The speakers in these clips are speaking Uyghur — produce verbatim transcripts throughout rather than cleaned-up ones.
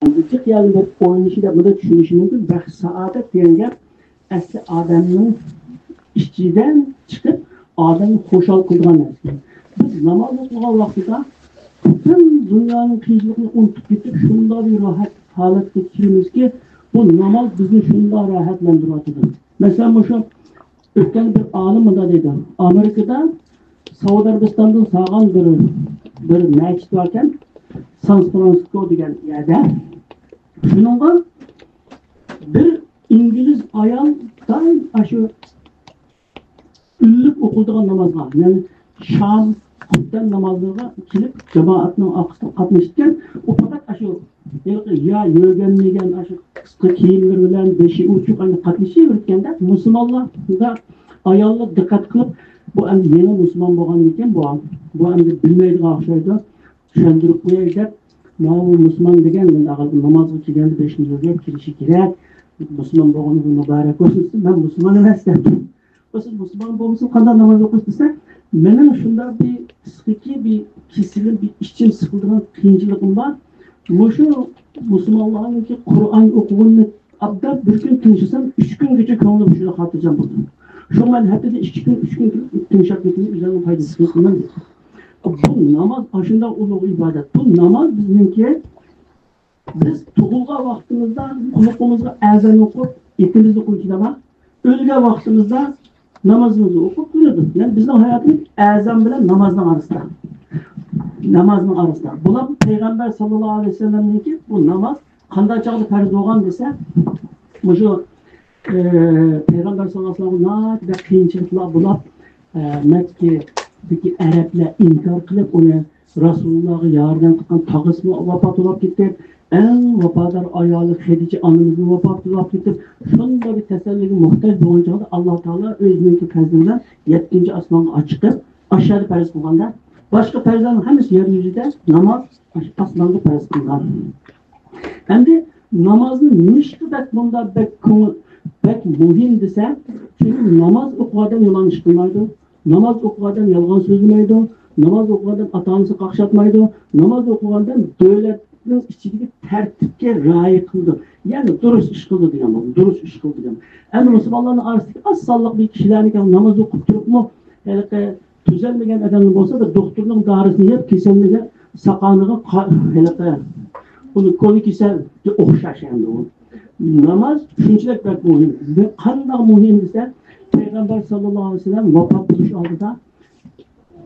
جىق يەرنى بىر ئوينىشى دەپ بۇنى چۈشىنىشى مۇمكىن. بەخت، سائادەت دېگەن گەپ ئەسلى ئادەمنىڭ ئىچىدىن چىقىپ، ئادەمنى خۇشال قىلىدىغان نەرسە. بىز ناماز ئوقۇغان ۋاقتىدا پۈتۈن دۇنيانىڭ قىيىنچىلىقىنى ئۇنتۇپ كېتىپ، شۇنداق بىر راھەت ھالەتكە كىرىمىزكى، بۇ ناماز بىزنى شۇنداق راھەتلەندۈرۈۋاتىدۇ. مەسىلەن، مۇشۇ ئۆتكەن بىر ئالىم مۇنداق دەيدۇ، ئامېرىكىدا سەئۇدى ئەرەبىستاندىن سالغان بىر، بىر مەسچىت باركەن، سان فرانسىسكو دېگەن يەردە. شۇنىڭغا بىر ئىنگلىز ئايال دائىم ئاشۇ ئۈنلۈك ئوقۇلىدىغان نامازغا، يەنى شام، خۇپتەن نامازلىرىغا كېلىپ، جامائەتنىڭ ئارقىسىدا قاتنىشىدىكەن. ئۇ پەقەت ئاشۇ ھېلىقى يا يۆگەنمىگەن، ئاشۇ قىسقا كىيىملىرى بىلەن، بېشى ئوچۇق، ئانداق قاتنىشىۋېرىدىكەندە، مۇسۇلمانلارغا ئاياللار دىققەت قىلىپ، بۇ ئەمدى يېڭى مۇسۇلمان بولغاندىكىن، بۇ، بۇ ئەمدى بىلمەيدىغان ئوخشايدۇ، چۈشەندۈرۈپ قوياي دەپ، ماۋۇ مۇسۇلمان دېگەن نامازغا كەلگەندە بېشىنى يۆگەپ كېلىشى كېرەك، مۇسۇلمان بولغىنىغا مۇبارەك بولسۇن، مەن مۇسۇلمان ئەمەس دەپتۇ. بۇ سىز مۇسۇلمان بولمىسىڭىز قانداق ناماز ئوقۇيسىز دېسە، مېنىڭ شۇنداق بىر پسىخىكىي بىر كېسىلىم، بىر ئىچىم سىقىلىدىغان قىيىنچىلىقىم بار. مۇشۇ مۇسۇلمانلارنىڭكى قۇرئان ئوقۇغىنىنى ئابدان بىر كۈن تىڭشىسام، ئۈچ كۈنگىچە كۆڭلۈم شۇنداق خاتىرجەم بولىدۇ. شۇڭا مەن ھەپتىدە ئىككى كۈن، ئۈچ كۈن كېلىپ تىڭشاپ كېتىمەن، ئۆزۈمنىڭ پايدىسىنى قىلىمەن دەيدۇ. بۇ ناماز ئاشۇنداق ئۇلۇغ ئىبادەت. بۇ ناماز بىزنىڭكى بىز تۇغۇلغان ۋاقتىمىزدا قۇلىقىمىزغا ئەزان ئوقۇپ، ئېتىمىزنى قۇيۇشىدىما، ئۆلگەن ۋاقتىمىزدا نامازىمىزنى ئوقۇپ ئۆلىدۇ. يەنى بىزنىڭ ھاياتىمىز ئەزان بىلەن نامازنىڭ ئارىسىدا. نامازنىڭ ئارىسىدا. بۇلار پەيغەمبەر ساللاللاھۇ ئەلەيھى ۋەسەللەمنىڭكى بۇ ناماز قانداق چاغدا پەرز بولغان دېسە، مۇشۇ، ئى، پەيغەمبەر ساللاللاھۇ ئەلەيھى ۋەسەللەمگە ناھايىتى بەك قىيىنچىلىقلار بولۇپ، ئى، مەككىدىكى ئەرەبلەر ئىنكار قىلىپ، ئۇنى رەسۇلۇللاھقا ياردەم قىلغان تاغىسىمۇ ۋاپات بولۇپ كېتىپ، ئەڭ ۋاپادار ئايالى خەدىچە ئانىمىزمۇ ۋاپات بولۇپ كېتىپ، شۇنداق بىر تەسەللىگە موھتاج بولغان چاغدا، ئاللا تائالا ئۆزىنىڭكى پەزلى بىلەن يەتتىنچى ئاسمانغا چىقىپ، ئاشۇ يەردە پەرز قىلغاندا، باشقا پەرزلەرنىڭ ھەممىسى يەر يۈزىدە، ناماز ئاشۇ ئاسماندا پەرز قىلغان. ئەمدى نامازنى نېمىشقا بەك مۇنداق بەك كۆڭۈل، بەك مۇھىم دېسە، چۈنكى ناماز ئوقۇغان ئادەم يامان ئىش قىلمايدۇ، ناماز ئوقۇغان ئادەم يالغان سۆزلىمەيدۇ، ناماز ئوقۇغان ئادەم ئاتا-ئانىسىنى قاقشاتمايدۇ، ناماز ئوقۇغان ئادەم دۆلەتنىڭ ئىچىدىكى تەرتىپكە رىئايە قىلىدۇ. يەنى دۇرۇس ئىش قىلىدۇ دېگەن بولدى، دۇرۇس ئىش قىلىدۇ دېگەن. ئەمدى مۇسۇلمانلارنىڭ ئارىسىدىكى ئاز سانلىق بىر كىشىلەرنىڭكى ناماز ئوقۇپ تۇرۇپمۇ، ھېلىقى تۈزەلمىگەن ئادەمنىڭ بولسا، بىر دوختۇرنىڭ دارىسىنى يەپ، كېسەلنىگە، ساقانىغا قا-، ھېلىقى، ئۇنى كونا كېسەلگە ئوخشاش ئەمدى ئۇ. ناماز شۇنچىلىك بەك مۇھىم. قانداق مۇھىم دېسە، پەيغەمبەر ساللاللاھۇ ئەلەيھى ۋەسەللەم ۋاپات بولۇش ئالدىدا،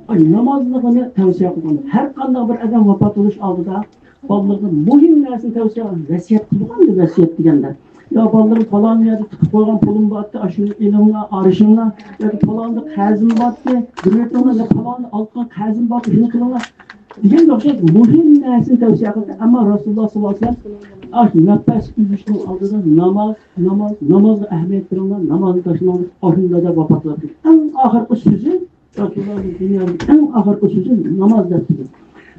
ئاي، نامازلىقىنى تەۋسىيە قىلغان. ھەر قانداق بىر ئادەم ۋاپات بولۇش ئالدىدا بالىلىرىغا مۇھىم نەرسىنى تەۋسىيە قىلغان، ۋەسىيەت قىلغان، ۋەسىيەت دېگەندە. يا بالىلىرىم، پالان يەردە تۇتۇپ قويغان پۇلۇم بارتى، ئاشۇنى ئېلىڭلار، ئارىشىڭلار، ياكى پالاندا قەرزىم بارتى، بېرىۋېتىڭلار، يا پالاندا ئالغان قەرزىم بارتى، شۇنى قىلىڭلار دېگەن ئوخشاش مۇھىم نەرسىنى تەۋسىيە قىلدى. ئەمما رەسۇلۇللا ساللاللاھۇ ئەلەيھى ۋەسەللەم ئاشۇ نەپەس ئۈزۈشنىڭ ئالدىدا ناماز، ناماز، نامازغا ئەھمىيەت بېرىڭلار، نامازنى تاشلىماڭلار، ئاشۇنداق دەپ ۋاپات بولدى. ئەڭ ئاخىرقى سۆزى، رەسۇلۇللانىڭ دۇنيادىكى ئەڭ ئاخىرقى سۆزى ناماز دەپ تۇردى.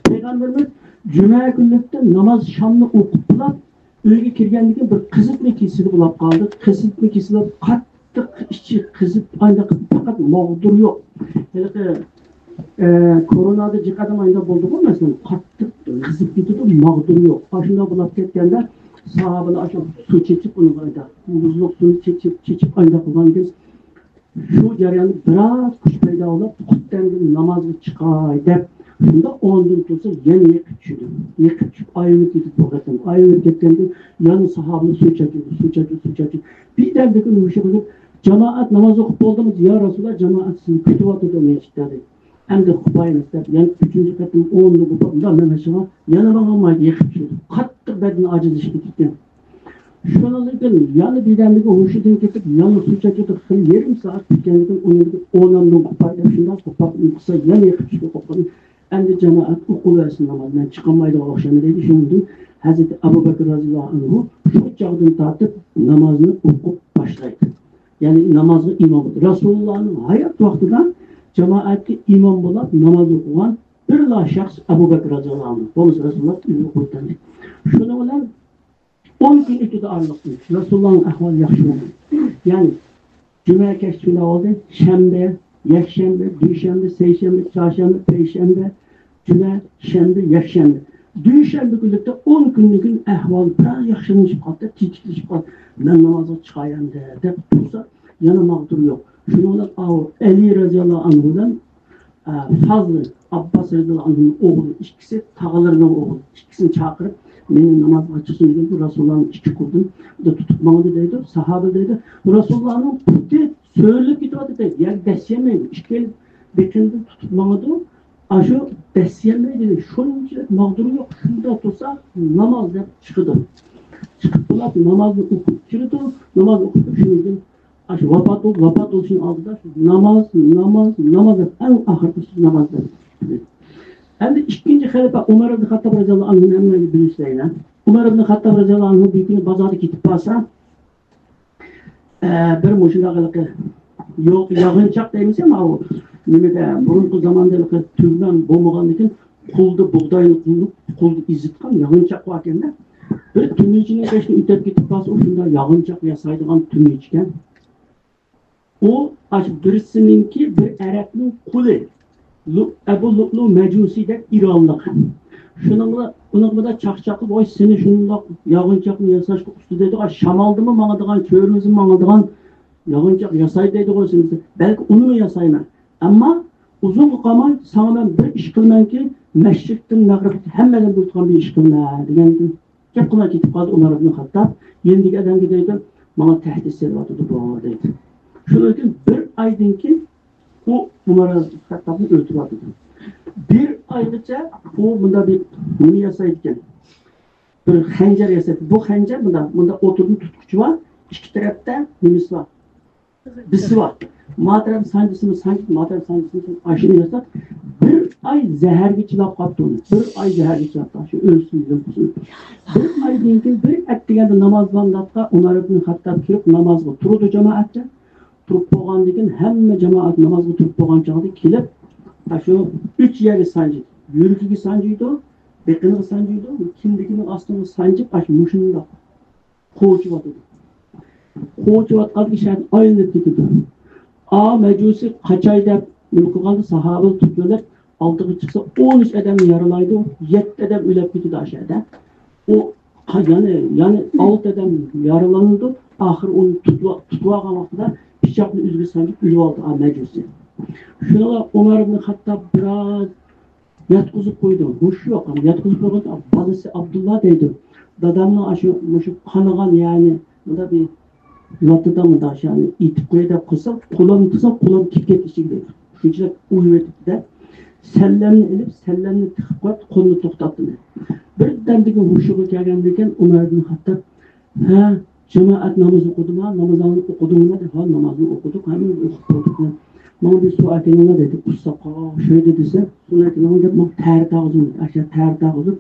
پەيغەمبىرىمىز جۈمە كۈنلۈكتە ناماز شامنى ئوقۇپلا، ئۆيگە كىرگەندىن كېيىن بىر قىزىتما كېسىلى بولۇپ قالدى. قىزىتما كېسىلى قاتتىق ئىچى قىزىپ، ئانداق پەقەت ماغدۇر يوق. ھېلىقى، ئە، كورونادا جىق ئادەم ئانداق بولدىغۇ، مەسىلەن، قاتتىق قىزىپ كېتىدۇ، ماغدۇر يوق. ئاشۇنداق بولۇپ كەتكەندە، ساھابىلار ئاشۇ سۇ چېچىپ، ئۇنىڭغا ئانداق، مۇزلۇق سۇنى چېچىپ، چېچىپ، ئانداق قىلغاندىن كېيىن، شۇ جەرياندا بىرئاز كۈچ پەيدا بولۇپ، خۇپتەندىن نامازغا چىقاي دەپ، شۇنداق ئورنىدىن تۇرسا، يەنە يىقىپ چۈشىدۇ. يىقىپ چۈشۈپ، ئايلىنىپ كېتىدۇ بۇ قېتىم. ئايلىنىپ كەتكەندىن يەنە ساھابىلەر سۇ چاچىدۇ، سۇ چاچىدۇ، سۇ چاچىدۇ. بىردەمدىكىن ھوشى قېلىپ، جامائەت ناماز ئوقۇپ بولدىمۇ؟ يا رەسۇلاللا، جامائەت سىزنى كۈتۈۋاتىدۇ مەسچىتتە، دېدى. ئەمدى قوپايمىز دەپ، يەنە ئۈچىنچى قېتىم ئورنىدىن قوپۇپ، مۇنداق مېڭىشىغا يەنە ماڭالمايدۇ، يىقىپ چۈشىدۇ. قاتتىق بەدىنى ئاجىزلىشىپ كېتىپتىكەن. شۇنىڭدىن كېيىن يەنە بىردەمدىكىن ھوشىدىن كېتىپ، يەنە سۇ چاچىدۇ. خېلى يېرىم سائەت ئۆتكەندىن كېيىن ئۇنىڭدىن ئورنۇمدىن قوپاي دەپ، شۇنداق قوپاپ قىلسا، يەنە يىقىپ چۈشۈپ قوپقان. ئەمدى جامائەت ئوقۇۋەرسۇن ناماز، مەن چىقالمايدىغان ئوخشايمەن دەيدۇ. شۇنىڭدىن ھەزرىتى ئەبۇ بەكرى رەزىياللاھۇ ئەنھۇ شۇ چاغدىن تارتىپ نامازنى ئوقۇپ باشلايدۇ. يەنى نامازغا ئىمام بولدى. رەسۇلۇللانىڭ ھايات ۋاقتىدا جامائەتكە ئىمام بولۇپ ناماز ئوقۇغان بىرلا شەخس ئەبۇ بەكرى رەزىياللاھۇ ئەنھۇ. بولمىسا رەسۇلۇللا ئۆزى ئوقۇيتتى. شۇنىڭ بىلەن ئون كۈن ئۆتىدۇ ئارىلىقتىن. رەسۇلۇللانىڭ ئەھۋالى ياخشى بولدى. يەنى جۈمە كەچتە شۇنداق بولدى. شەنبە، يەكشەنبە، دۈشەنبە، سەيشەنبە، چارشەنبە، پەيشەنبە، جۈمە، شەنبە، يەكشەنبە. دۈشەنبە كۈنلۈكتە ئون كۈنلۈكتىن ئەھۋالى بىراز ياخشىلىشىپ قالدى، تېتىكلىشىپ قالدى. مەن نامازغا چىقايەن دە-، دەپ تۇرسا، يەنە ماغدۇر يوق. شۇنىڭ بىلەن ئاۋۇ ئەلى رەزىياللاھۇ ئەنھۇ بىلەن، ئە، فازلى، ئابباس رەزىياللاھۇ ئەنھۇنىڭ ئوغلى ئىككىسى، تاغىلىرىنىڭ ئوغلى ئىككىسىنى چاقىرىپ، مېنى نامازغا چىقسۇن دېگەن، بۇ رەسۇلۇللاھنىڭ ئىككى قولىدىن بۇ تۇتۇپ ماڭىدۇ دەيدۇ. ساھابە دەيدۇ، رەسۇلۇللاھنىڭ پۇتى سۆرىلىپ كېتىۋاتىدۇ، يەر دەسسىيەلمەيدۇ، ئىككىلا بېقىنىدىن تۇتۇپ ماڭىدۇ. ئاشۇ دەسسىيەلمەيدۇ، شۇنچىلىك ماغدۇرى يوق، شۇنداق تۇرسا ناماز دەپ چىقىدۇ. چىقىپ بولۇپ نامازنى ئوقۇپ كىرىدۇ، ناماز ئوقۇپ شۇنىڭدىن ئاشۇ ۋاپات بولۇپ، ۋاپات بولۇشىنىڭ ئالدىدا شۇ ناماز، ناماز، ناماز دەپ ئەڭ ئاخىرقى ناماز دەپ. ئەمدى ئىككىنچى خەلىپە ئۇمەر ئىبن خەتتاب رەزىياللاھۇ ئەنھۇنى ھەممىمىز بىلىشلەيلى. ئۇمەر ئىبن خەتتاب رەزىياللاھۇ ئەنھۇ بىر كۈنى بازاردا كېتىپ بارسا، ئە، بىر مۇشۇنداق ھېلىقى يوق، ياغىنچاق دەيمىز يا، ماۋۇ نېمىدە، بۇرۇنقى زاماندا ھېلىقى تۈگمەن بولمىغاندىكىن، قولدا بۇغداينى قولدا، قولدا ئېزىتقان ياغىنچاق باركەن-دە. بىر تۈمىچىنىڭ بېشىدىن ئۆتۈپ كېتىپ قالسا، ئۇ شۇنداق ياغىنچاق ياسايدىغان تۈمىچىكەن. ئۇ ئاشۇ بىرسىنىڭكى، بىر ئەرەبنىڭ قۇلى، لۇ-، ئەبۇ لۇئلۇ مەجۇسى دەپ ئىرانلىق. شۇنىڭ بىلەن، ئۇنىڭ بىلەن چاقچاق قىلىپ، ۋاي، سېنى شۇنداق ياغىنچاقنى ياساشقا ئۇستا دەيدىغان، شامالدىمۇ ماڭىدىغان، چۆرىمىزمۇ ماڭىدىغان ياغىنچاق ياساي دەيدىغۇ سېنى. بەلكى ئۇنىمۇ ياسايمەن. ئەمما ئۇزۇنغا قالماي ساڭا مەن بىر ئىش قىلىمەنكى، مەشرىقتىن مەغرىبكىچە ھەممىدىن بىلىدىغان بىر ئىش قىلىمەن دېگەن گەپ قىلماي كېتىپ قالدى ئۇمەر ئىبن خەتتاب. يېنىدىكى ئادەمگە دەيدۇ، ماڭا تەھدىت سېلىۋاتىدۇ بۇ دەيدۇ. شۇنىڭ ئۈچۈن بىر ئايدىن كېيىن ئۇ ئۇمەر ئىبن خەتتابنى ئۆلتۈرۈۋاتىدۇ. بىر ئايغىچە ئۇ مۇنداق بىر نېمە ياسايدىكەن. بىر خەنجەر ياسايدۇ. بۇ خەنجەر مۇنداق، مۇنداق ئوتتۇرىدا تۇتقۇچى بار، ئىككى تەرەپتە نېمىسى بار؟ بىسى بار. ما تەرەپ سانجىسىمۇ سانجىپ، ما تەرەپ سانجىسىمۇ سانجىپ، ئاشۇنى ياساپ، بىر ئاي زەھەرگە چىلاپ قاپتۇ ئۇنى. بىر ئاي زەھەرگە چىلاپ قاپتۇ. ئۆلسۇن، يوق بولسۇن. بىر ئايدىن كېيىن بىر ئەتىگەندە ناماز بامداتقا ئۇمەر ئىبن خەتتاب كىرىپ نامازغا تۇرىدۇ جامائەتتە. تۇرۇپ بولغاندىن كېيىن ھەممە جامائەت نامازغا تۇرۇپ بولغان چاغدا كېلىپ، ئاشۇ ئۈچ يەرگە سانجىدى. يۈرىكىگە سانجىيدۇ، بېقىنىغا سانجىيدۇ، كىندىكىنىڭ ئاستىغا سانجىپ، ئاشۇ مۇشۇنداق قوچۇۋاتىدۇ. قوچۇۋاتقاندا شەھەر ئايلىنىپ كېتىدۇ. ئا مەجۇسى قاچاي دەپ نېمە قىلغاندا، ساھابىلەر تۇتۇۋېلىپ، ئالدىغا چىقسا، ئون ئۈچ ئادەمنى يارىلايدۇ، يەتتە ئادەم ئۆلۈپ كېتىدۇ ئاشۇ يەردە. ئۇ قا-، يەنە، يەنە ئالتە ئادەم يارىلىنىدۇ. ئاخىرى ئۇنى تۇتۇۋ-، تۇتۇۋالغان ۋاقتىدا پىچاقنى ئۆزىگە سانجىپ ئۆلۈۋالدى ئا مەجۇسى. شۇنىڭغا ئۆمەر ئىبن خەتتاب بىراز ياتقۇزۇپ قويدۇم. ھوشى يوق. ياتقۇزۇپ قويغاندا بالىسى ئابدۇللا دەيدۇ. دادامنىڭ ئاشۇ، مۇشۇ قانىغان، يەنى مۇنداق بىر لاتىدا مۇنداق، يەنى ئېتىپ قوياي دەپ قىلسا، قولۇم تىقسا، قولۇم كېتىپ كەتتى ئىچىگە دەيدۇ. شۇنچىلىك ئۇيۇۋېتىپتۇ-دە، سەللەمنى ئېلىپ، سەللەمنى تىقىپ قويۇپ، قولنى توختاتتى. بىردەمدىن كېيىن ھوشىغا كەلگەندىن كېيىن ئۆمەر ئىبن خەتتاب، ھە، جامائەت نامىزى ئوقۇدىما؟ نامازلارنى ئوقۇدۇڭلار دەپ، ھە، نامازنى ئوقۇدۇق، ھەممىمىز ئوقۇپ بولدۇق. ماڭا بىر سۇ ئەكېلىڭلار دېدى. ئۇسساپ قالغان ئوخشايدۇ دېسە، سۇنى ئەكېلىڭلار دەپ، ماڭا تەرىتى ئاغزىنى، ئاشۇ تەرىتى ئاغزىنى،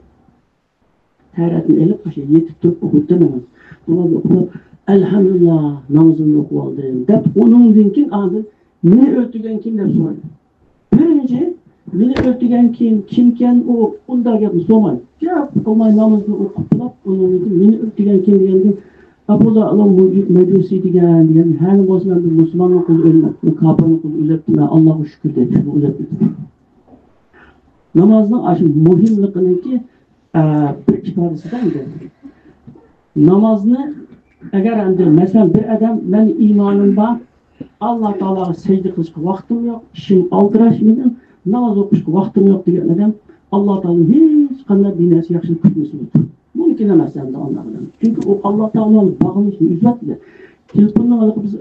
تەرىتىنى ئېلىپ، ئاشۇ يېتىپ تۇرۇپ ئوقۇدى ناماز. ناماز ئوقۇپ، ئەلھەمدۇلىللا، نامىزىمنى ئوقۇۋالدىم دەپ، ئۇنىڭدىن كېيىن ئاندىن مېنى ئۆلتۈرگەن كىم دەپ سورايدۇ. بىرىنچى، مېنى ئۆلتۈرگەن كىم، كىمكەن ئۇ، ئۇنداق گەپنى سورىماي. گەپ قىلماي نامىزىنى ئوقۇپ بولۇپ، ئۇنىڭدىن كېيىن مېنى ئۆلتۈرگەن كىم دېگەندىن، ئابۇ لەئلە مەجۇسى دېگەن، دېگەن، ھەنى بولسا مەن بىر مۇسۇلماننىڭ قولىدا ئۆلمەپتىمەن، كاپىرنىڭ قولىدا ئۆلۈپتىمەن، ئاللاغا شۈكۈر دەپ شۇ ئۆلۈپ كېتىپتۇ. نامازنىڭ ئاشۇ مۇھىملىقىنىڭكى، ئە، بىر ئىپادىسىدە ئەمدى نامازنى ئەگەر ئەمدى، مەسىلەن، بىر ئادەم، مەن ئىمانىم بار، ئاللا تائالاغا سەجدە قىلىشقا ۋاقتىم يوق، ئىشىم ئالدىراش مېنىڭ، ناماز ئوقۇشقا ۋاقتىم يوق دېگەن ئادەم ئاللا تائالانى ھېچ قانداق بىر نەرسە ياخشىلىق كۈتمىسە بولىدۇ. مۇمكىن ئەمەس ئەمدى ئانداق ئادەم. چۈنكى ئۇ ئاللا تائالانى باغلىنىشنى ئۈزۈۋەتتى. تېلېفوننىڭ ھېلىقى بىز،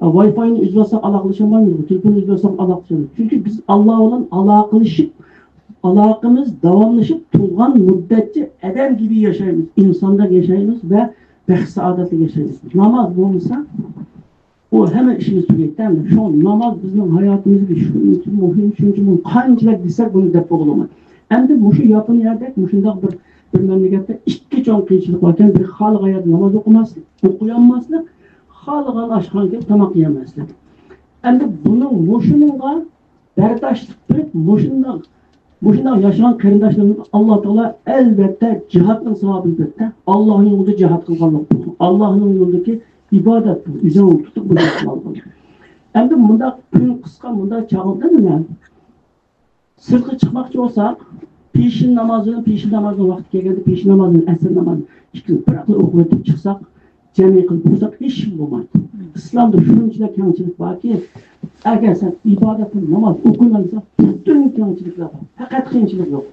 ئە، ۋاي فاينى ئۈزۈۋەتسەك ئالاقىلىشالمايمىز. تېلېفوننى ئۈزۈۋەتسەك ئالاقىلىشالمايمىز. چۈنكى بىز ئاللا بىلەن ئالاقىلىشىپ، ئالاقىمىز داۋاملىشىپ تۇرغان مۇددەتچە ئادەم كىبى ياشايمىز، ئىنساندەك ياشايمىز ۋە بەخت-سائادەتلىك ياشايمىز. ناماز بولمىسا، ئۇ ھەممە ئىشىمىز تۈگەيدۇ. شۇڭا ناماز بىزنىڭ ھاياتىمىزدىكى شۇنچە مۇھىم، شۇنچە مۇھىم، قانچىلىك دېسەك، بۇنى دەپ بولغىلىمايدۇ. ئەمدى مۇشۇ ياپونىيەدەك مۇشۇنداق بىر، بىر مەملىكەتتە ئىككى چوڭ قىيىنچىلىق باركەن، بىرى خالىغان يەردە ناماز ئوقۇماسلىق، ئوقۇيالماسلىق، خالىغان ئاشخانىغا كىرىپ تاماق يېيەلمەسلىك. ئەمدى بۇنىڭ مۇشۇنىڭغا بەرداشلىق بېرىپ، مۇشۇنداق، مۇشۇنداق ياشىغان قېرىنداشلىرىمىزنى ئاللا تائالا ئەلۋەتتە جىھادنىڭ ساۋابىنى بېرىدۇ. ئاللانىڭ يولىدا جىھاد قىلغانلىق بولىدۇ. ئاللانىڭ يولىدىكى ئىبادەت بۇ. ئۆزۈڭنى تۇتۇپ بۇنى قىلالىغان. ئەمدى مۇنداق كۈن قىسقا، مۇنداق چاغدا نېمە؟ سىرتقا چىقماقچى بولساق، پېشىن نامازى بىلەن پېشىن نامازىنىڭ ۋاقتى كەلگەندە، پېشىن نامازى بىلەن ئەسىر نامازىنى ئىككىسىنى بىراقلا ئوقۇۋېتىپ چىقساق، جەمئىي قىلىپ ئوقۇساق، ھېچ كىم بولمايدۇ. ئىسلامدا شۇنچىلىك كەڭچىلىك باركى، ئەگەر سەن ئىبادەت قىلىپ ناماز ئوقۇيالمىساڭ، پۈتۈن كەڭچىلىكلەر بار. پەقەت قىيىنچىلىق يوق.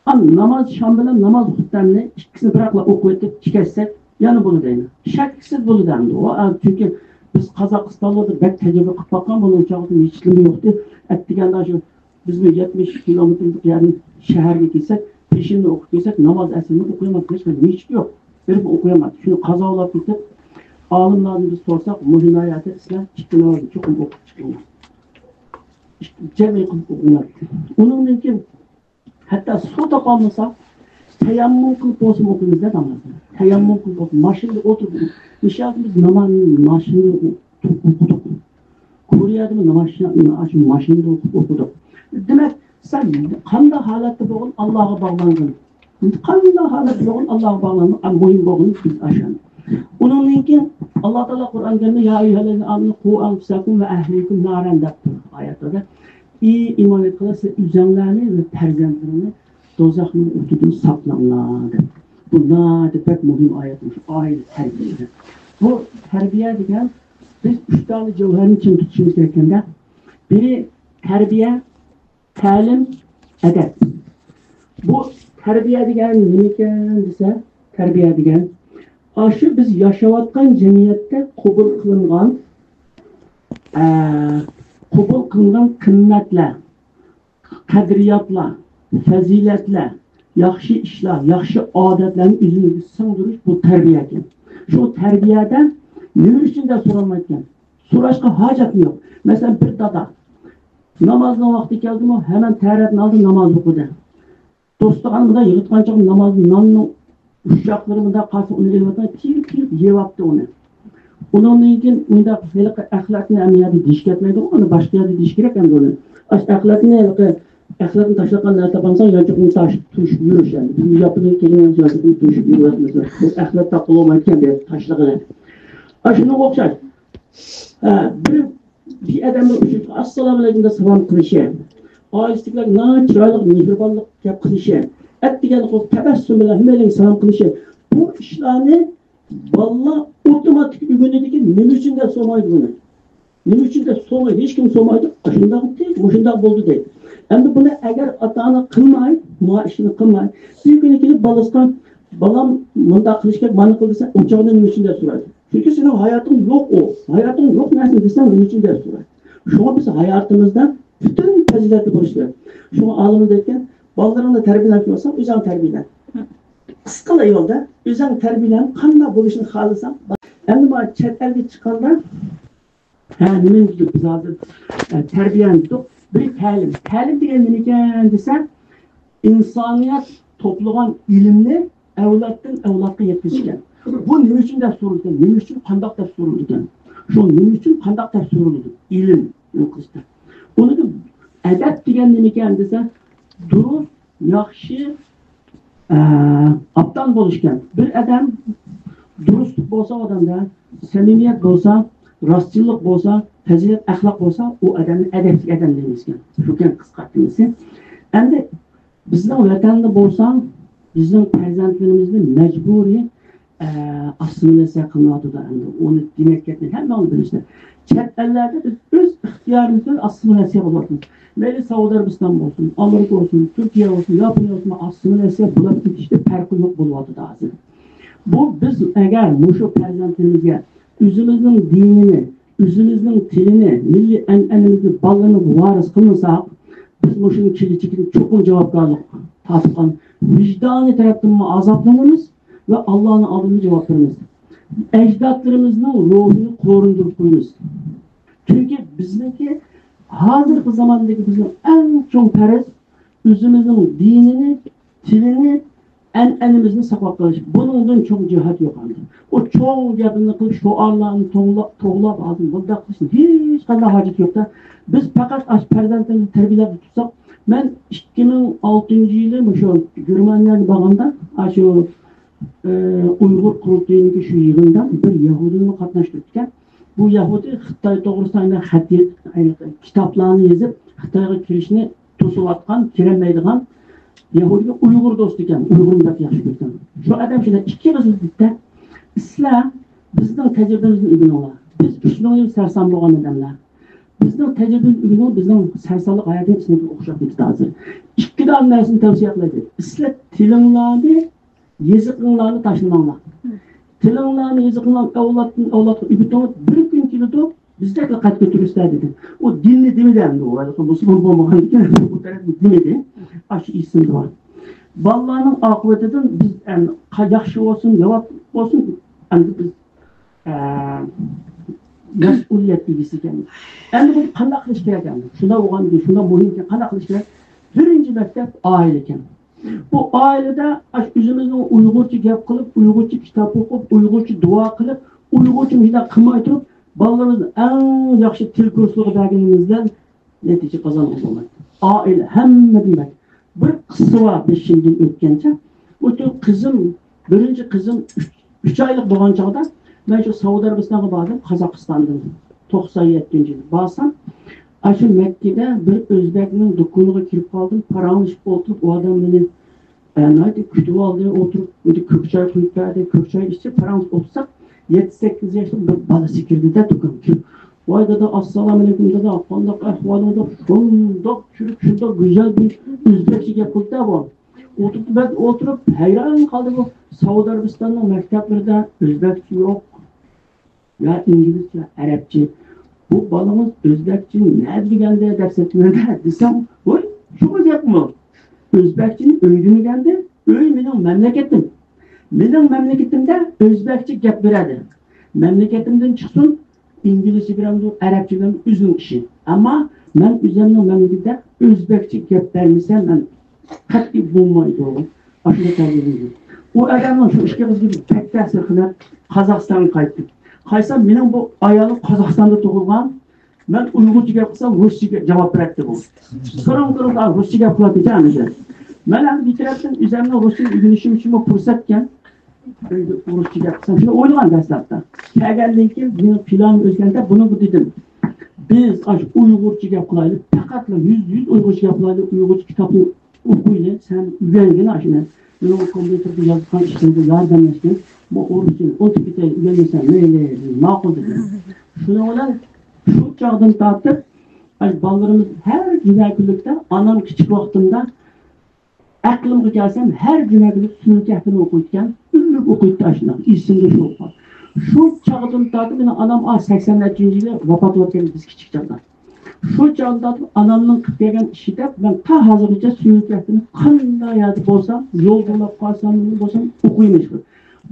ئا، ناماز، شام بىلەن ناماز خۇتبەمنى ئىككىسىنى بىراقلا ئوقۇۋېتىپ چىكەتسەك، يەنە بولىدۇ. شەكسىز بولىدۇ ئەمدى ئۇ. ئا، چۈنكى بىز قازاقىستانلاردا بەك تەجرىبە قىلىپ باققان، بۇنىڭ چاغدا ھېچنېمە يوقتى. ئەتىگەندە شۇ بىزمۇ يەتمىش كىلومېتىرلىق يەرنى شەھەرگە كەلسەك، پېشىننى ئوقۇپ كەلسەك، ناماز ئەسىرنى ئوقۇيالمايتتۇق، ھېچ نېمە يوق. بېرىپ ئوقۇيالمايتتۇق. شۇنى قازالىپ كېتىپ، ئالىملاردىن بىز سورىساق، مۇھىم ئايەتى سىلەر ئىككى نامازنى چوقۇم ئوقۇپ چىقىڭلار. جەمئىي قىلىپ ئوقۇڭلار. ئۇنىڭدىن كېيىن ھەتتا سۇ تاپالمىساق، تەيەممۇم قىلىپ بولسىمۇ ئوقۇيمىز-دە نامازنى. تەيەممۇم قىلىپ بولسىمۇ، ماشىنىدا ئوتۇرۇپ، مىسالغا بىز نامازنى ماشىنىدا ئوقۇدۇق. كورېيەدىمۇ ناماز شۇ ماشىنىدا ئوقۇپ ئوقۇدۇق. دېمەك، سەن قانداق ھالەتتە بولغىن، ئاللاغا باغلانغىن. قانداق ھالەتتە بولغىن، ئاللاغا باغلانغىن. ئەڭ مۇھىم بولغىنى بىز ئاشۇ. ئۇنىڭدىن كېيىن ئاللا تائالا قۇرئان كەرىمدە، يا أيها الذين آمنوا قوا أنفسكم وأهليكم نارا دەپ ئايەتلەردە، ئى ئىمان ئېيتقانلار، سىلەر ئۆزۈڭلارنى ۋە پەرزەنتلىرىڭنى دوزاخنىڭ ئوتىدىن ساقلاڭلار دەپ. بۇ ناھايىتى بەك مۇھىم ئايەت، شۇ ئائىلە تەربىيەسى. بۇ تەربىيە دېگەن، بىز ئۈچ دانە جەۋھەرنى چىڭ تۇتۇشىمىز كېرەك ئىكەن-دە. بىرى تەربىيە، تەلىم، ئەدەپ. بۇ تەربىيە دېگەن نېمىكەن دېسە، تەربىيە دېگەن ئاشۇ بىز ياشاۋاتقان جەمئىيەتتە قوبۇل قىلىنغان، ئە، قوبۇل قىلىنغان قىممەتلەر، قەدرىياتلار، پەزىلەتلەر، ياخشى ئىشلار، ياخشى ئادەتلەرنى ئۆزىمىزگە سىڭدۈرۈش، بۇ تەربىيە ئىكەن. شۇ تەربىيەدە نېمە ئۈچۈن دەپ سورالمايدىكەن. سوراشقا ھاجەتمۇ يوق. مەسىلەن، بىر دادا نامازنىڭ ۋاقتى كەلدىمۇ، ھەمەن تەھارەتنى ئالدى، ناماز ئوقۇدى. دوستىغا مۇنداق يىغىتقان چاغدا نامازنى، ناننىڭ ئۇششاقلىرى مۇنداق قالسا، ئۇنى ئېلىۋاتقان، تىيىلىپ-تىيىلىپ يەۋاپتۇ ئۇنى. ئۇنىڭدىن كېيىن مۇنداق ھېلىقى ئەخلەتنى ھەممە يەردە دېيىش كەتمەيدۇ، ئۇنى باشقا يەردە دېيىش كېرەك ئەمدى ئۇنى. ئاشۇ ئەخلەتنى ھېلىقى ئەخلەتنى تاشلىغان نەرسە تاپالمىساڭ، يانچۇقىنى تاشلاپ تۇرۇشۇپ يۈرۈش ئەمدى. بىز ياپونىيەگە كەلگەن يانچۇقنى تۇرۇشۇپ يۈرۈۋاتىمىز. بىز ئەخلەت تاپقىلى بولمايدىكەن، بىر تاشلىغىلى. ئاشۇنىڭغا ئوخشاش. ھە، بىر بىر ئادەمنىڭ ئۈچۈن ئەسسالامۇ ئەلەيكۇم دەپ سالام قىلىشى، ئائىلىسىدىكىلەرگە ناھايىتى چىرايلىق مېھرىبانلىق گەپ قىلىشى، ئەتىگەنلىك بولۇپ تەبەسسۇم بىلەن ھەممەيلەنگە سالام قىلىشى، بۇ ئىشلارنى بالىلار ئاپتوماتىك ئۆگىنىدىكەن. نېمە ئۈچۈن دەپ سورىمايدۇ بۇنى. نېمە ئۈچۈن دەپ سورىمايدۇ، ھېچكىم سورىمايدۇ. ئاشۇنداق ئىدى، مۇشۇنداق بولدى دەيدۇ. ئەمدى بۇنى ئەگەر ئاتا-ئانا قىلماي، ما ئىشنى قىلماي، بىر كۈنى كېلىپ بالىسىغا، بالام مۇنداق قىلىش كېرەك، مانا قىل دېسە، ئۇ چاغدا نېمە ئۈچۈن دەپ سورايدۇ. چۈنكى سېنىڭ ھاياتىڭ يوق ئۇ. ھاياتىڭ يوق نەرسىنى دېسەڭ، نېمە ئۈچۈن دەپ سورايدۇ. شۇڭا بىز ھاياتىمىزدا پۈتۈن پەزىلەتلىك بولۇش كېرەك. شۇڭا ئالىملار دەيدىكەن، بالىلىرىڭنى تەربىيەلەپ بولساڭ، ئۆزۈڭ تەربىيەلەن. قىسقىلا يولدا ئۆزۈڭ تەربىيەلەن، قانداق بولۇشنى خالىساڭ. ئەمدى مانا چەت ئەلگە چىققاندا، ھە، نېمە دېدۇق بىز ھازىر؟ ئە، تەربىيەنى دېدۇق. بىر تەلىم. تەلىم دېگەن نېمىكەن دېسە، ئىنسانىيەت توپلىغان ئىلىمنى ئەۋلادتىن ئەۋلادقا يەتكۈزۈشكەن. بۇ نېمە ئۈچۈن دەپ سورىلىدىكەن؟ نېمە ئۈچۈن، قانداق دەپ سورىلىدىكەن؟ شۇ نېمە ئۈچۈن، قانداق دەپ سورىلىدۇ؟ ئىلىم، ئۇنىڭ ئەدەپ دېگەن نېمىكەن دېسە، دۇرۇس، ياخشى، ئە، ئابدان بولۇشكەن. بىر ئادەم دۇرۇسلۇق بولسا ئادەمدە، سەمىمىيەت بولسا، راستچىللىق بولسا، پەزىلەت ئەخلاق بولسا، ئۇ ئادەمنى ئەدەپلىك ئادەم دەيمىزكەن. شۇكەن قىسقارتمىسى. ئەمدى بىزنىڭ ۋەتەندە بولسا، بىزنىڭ پەرزەنتلىرىمىزنى مەجبۇرىي، ئە، ئاسسىمىلياتسىيە قىلىنىۋاتىدۇ ئەمدى. ئۇنى دېمەك كەتمەيدۇ، ھەممىڭلار بىلىسىلەر. چەت ئەللەردە بىز ئۆز ئىختىيارىمىز بىلەن ئاسسىمىلياتسىيە بولۇۋاتىمىز. مەيلى سەئۇدى ئەرەبىستان بولسۇن، ئامېرىكا بولسۇن، تۈركىيە بولسۇن، ياپونىيە بولسۇن، ئاسسىمىلياتسىيە بولۇپ كېتىشتە پەرقى يوق بولۇۋاتىدۇ ھازىر. بۇ بىز ئەگەر مۇشۇ پەرزەنتلىرىمىزگە ئۆزىمىزنىڭ دىنىنى، ئۆزىمىزنىڭ تىلىنى، مىللىي ئەنئەنىمىزنى بالىلىرىمىزغا ۋارىس قىلمىساق، بىز مۇشۇنىڭ كېلىچىكىدىن چوقۇم جاۋابكارلىق تارتقان، ۋىجدانىي تەرەپتىنمۇ ئازابلىنىمىز ۋە ئاللانىڭ ئالدىدا جاۋاب بېرىمىز. ئەجدادلىرىمىزنىڭ روھىنى قورۇندۇرۇپ قويىمىز. چۈنكى بىزنىڭكى ھازىرقى زاماندىكى بىزنىڭ ئەڭ چوڭ پەرز ئۆزىمىزنىڭ دىنىنى، تىلىنى، ئەنئەنىمىزنى ساقلاپ قېلىش. بۇنىڭدىن چوڭ جىھاد يوق ئەمدى. ئۇ چوڭ گەپنى قىلىپ، شوئارلارنى توۋلا-، توۋلاپ، ھازىر بۇنداق قىلىشنىڭ ھېچقانداق ھاجىتى يوق-دە. بىز پەقەت ئاشۇ پەرزەنتىمىزنى تەربىيەلەپ تۇتساق، مەن ئىككى مىڭ ئالتىنچى يىلى مۇشۇ گېرمانىيەگە بارغاندا، ئاشۇ، ئە، ئۇيغۇر قۇرۇلتىيىنىڭكى شۇ يىغىنىدا بىر يەھۇدىينى قاتناشتۇرۇپتىكەن. بۇ يەھۇدىي خىتاي توغرىسىدا خەت يېزىپ، كىتابلارنى يېزىپ، خىتايغا كىرىشنى توسۇۋاتقان، كىرەلمەيدىغان، يەھۇدىيلار ئۇيغۇر دوستى ئىكەن، ئۇيغۇرنى بەك ياخشى كۆرىدىكەن. شۇ ئادەم شۇنداق ئىككى قىز دېدى-دە، سىلەر بىزنىڭ تەجرىبىمىزدىن ئۆگىنىڭلار. بىز ئۈچ مىڭ يىل سەرسان بولغان ئادەملەر. بىزنىڭ تەجرىبىمىزدىن ئۆگىنىڭ، بىزنىڭ سەرسانلىق ھاياتىمىز سىزنىڭكىگە ئوخشاپ كېتىدۇ ھازىر. ئىككى دانە نەرسىنى تەۋسىيە قىلاي دەيدۇ. سىلەر تىلىڭلارنى، يېزىقىڭلارنى تاشلىماڭلار. تىلىڭلارنى، يېزىقىڭلارنى ئەۋلادتىن ئەۋلادقا ئۆگىتىڭلار. بىر كۈن كېلىدۇ، بىزدەكلا قەد كۆتۈرۈشلەر دېدى. ئۇ دىننى دېمىدى ئەمدى، ئۇ ھېلىقى مۇسۇلمان بولمىغاندىكىن بۇ تەرەپنى دېمىدى. ئاشۇ ئېسىمدە بار. بالىلارنىڭ ئاقىۋىتىدىن بىز ئەمدى قا-، ياخشى بولسۇن، يامان بولسۇن، ئەمدى بىز، ئە، مەسئۇلىيەت ئىگىسى ئىكەنمىز. ئەمدى بۇنى قانداق قىلىش كېرەك ئەمدى؟ شۇنداق بولغاندىكىن، شۇنداق مۇھىمكەن، قانداق قىلىش كېرەك؟ بىرىنچى مەكتەپ ئائىلە ئىكەن. بۇ ئائىلىدە ئاشۇ ئۆزىمىزنىڭ ئۇيغۇرچە گەپ قىلىپ، ئۇيغۇرچە كىتاب ئوقۇپ، ئۇيغۇرچە دۇئا قىلىپ، ئۇيغۇرچە مۇشۇنداق قىلماي تۇرۇپ، بالىلىرىمىزنى ئەڭ ياخشى تىل كۇرسلىرىغا بەرگىنىمىز بىلەن نەتىجە قازانغىلى بولمايدۇ. ئائىلە ھەممىدىن بەك. بىر قىسسا بار بېشىمدىن ئۆتكەنچە. بۇ قىزىم، بىرىنچى قىزىم ئۈچ، ئۈچ ئايلىق بولغان چاغدا مەن شۇ سەئۇدى ئەرەبىستانغا باردىم، قازاقىستاندىن. توقسان يەتتىنچى يىلى بارسام، ئاشۇ مەككىدە بىر ئۆزبەكنىڭ دۇكىنىغا كىرىپ قالدىم. پاراڭلىشىپ ئولتۇرۇپ، ئۇ ئادەم مېنى ئە، ناھايىتى كۈتۈۋالدى، ئولتۇرۇپ، ئۆيدە كۆك چاي قۇيۇپ بەردى، كۆك چاي ئىچىپ، پاراڭلىشىپ ئولتۇرساق، يەتتە، سەككىز ياشلىق بىر بالىسى كىردى-دە، دۇكانغا كىرىپ، ۋاي دادا، ئەسسالامۇ ئەلەيكۇم دادا، قانداق ئەھۋالىڭ دەپ، شۇنداق چۈشۈرۈپ، شۇنداق گۈزەل بىر ئۆزبەكچە گەپ قىلدى-دە بۇ. ئولتۇرۇپ، بەك ئولتۇرۇپ، ھەيران قالدى بۇ. سەئۇدى ئەرەبىستاننىڭ مەكتەپلىرىدە ئۆزبەكچە يوق. يا ئىنگلىزچە، ئەرەبچە. بۇ بالىڭىز ئۆزبەكچىنى نەدە ئۆگەندى دەپ سېتىۋەردى دېسەم، ۋوي، شۇ گەپمۇ؟ ئۆزبەكچىنى ئۆيدىن ئۆگەندى. ئۆي مېنىڭ مەملىكىتىم. مېنىڭ مەملىكىتىمدە ئۆزبەكچە گەپ بېرەدۇ. مەملىكىتىمدىن چىقسۇن، ئىنگلىزچە بىلەمدۇ، ئەرەبچە بىلەمدۇ، ئۆزىنىڭ ئىشى. ئەمما مەن ئۆزۈمنىڭ مەملىكىتىدە ئۆزبەكچە گەپ بەرمىسەم، مەن قەتئىي بولمايدۇ. ئاشۇنداق تەربىيەلەنگەن. ئۇ ئادەمنىڭ شۇ ئىككى قىزىغا بەك تەسىر قىلىپ، قازاقىستانغا قايتتىم. قايتسام، مېنىڭ بۇ ئايالىم قازاقىستاندا تۇغۇلغان. مەن ئۇيغۇرچە گەپ قىلسام، رۇسچە گە-، جاۋاب بېرەتتى بۇ. سورۇڭ، سورۇڭ، رۇسچە گەپ قىلاتتىكەن ھەمىشە. مەن ئەمدى بىر تەرەپتىن ئۆزۈمنىڭ رۇسچىنى ئۆگىنىشىم ئۈچۈنمۇ پۇرسەتكەن. ئۆيدە ئۇرۇسچە گەپ قىلسام، شۇنى ئويلىغان دەسلەپتە. كەلگەندىن كېيىن مېنىڭ پىلانىم ئۆزگەردى، بۇنىڭغا دېدىم، بىز ئاشۇ ئۇيغۇرچە گەپ قىلايلى، پەقەتلا يۈزدە يۈز ئۇيغۇرچە گەپ قىلايلى، ئۇيغۇرچە كىتابنى ئوقۇيلى، سەن ئۆگەنگىن ئاشۇنى. مېنىڭ كومپيۇتېردا يازغان ئىشلىرىمغا ياردەملەشكىن، مەن ئورۇسچىنى ئۇنتۇپ كېتەي، ئۆگەنمىسەم مەيلى، ماقۇل دېدىم. شۇنىڭ بىلەن شۇ چاغدىن تارتىپ، ئاشۇ بالىلىرىمىز ھەر جۈمە كۈنلۈكتە، ئانام كىچىك ۋاقتىمدا ئەقلىمگە كەلسەم، ھەر جۈمە كۈنى سۈرە كەھپىنى ئوقۇيدىكەن، ئۈنلۈك ئوقۇيتتى ئاشۇنداق، ئېسىمدە شۇ. شۇ چاغدىن تارتىپ، مېنىڭ ئانام، ئا، سەكسەن نەچچىنچى يىلى ۋاپات بولۇپ كەتتى، بىز كىچىك چاغدا. شۇ چاغدىن تارتىپ ئانامنىڭ قىلىپ بەرگەن ئىشى دەپ، مەن تا ھازىرغىچە سۈرە كەھپىنى قانداق يەردە بولسام، يولدا بولۇپ قالسام، نېمە بولسام، ئوقۇيمەن شۇ.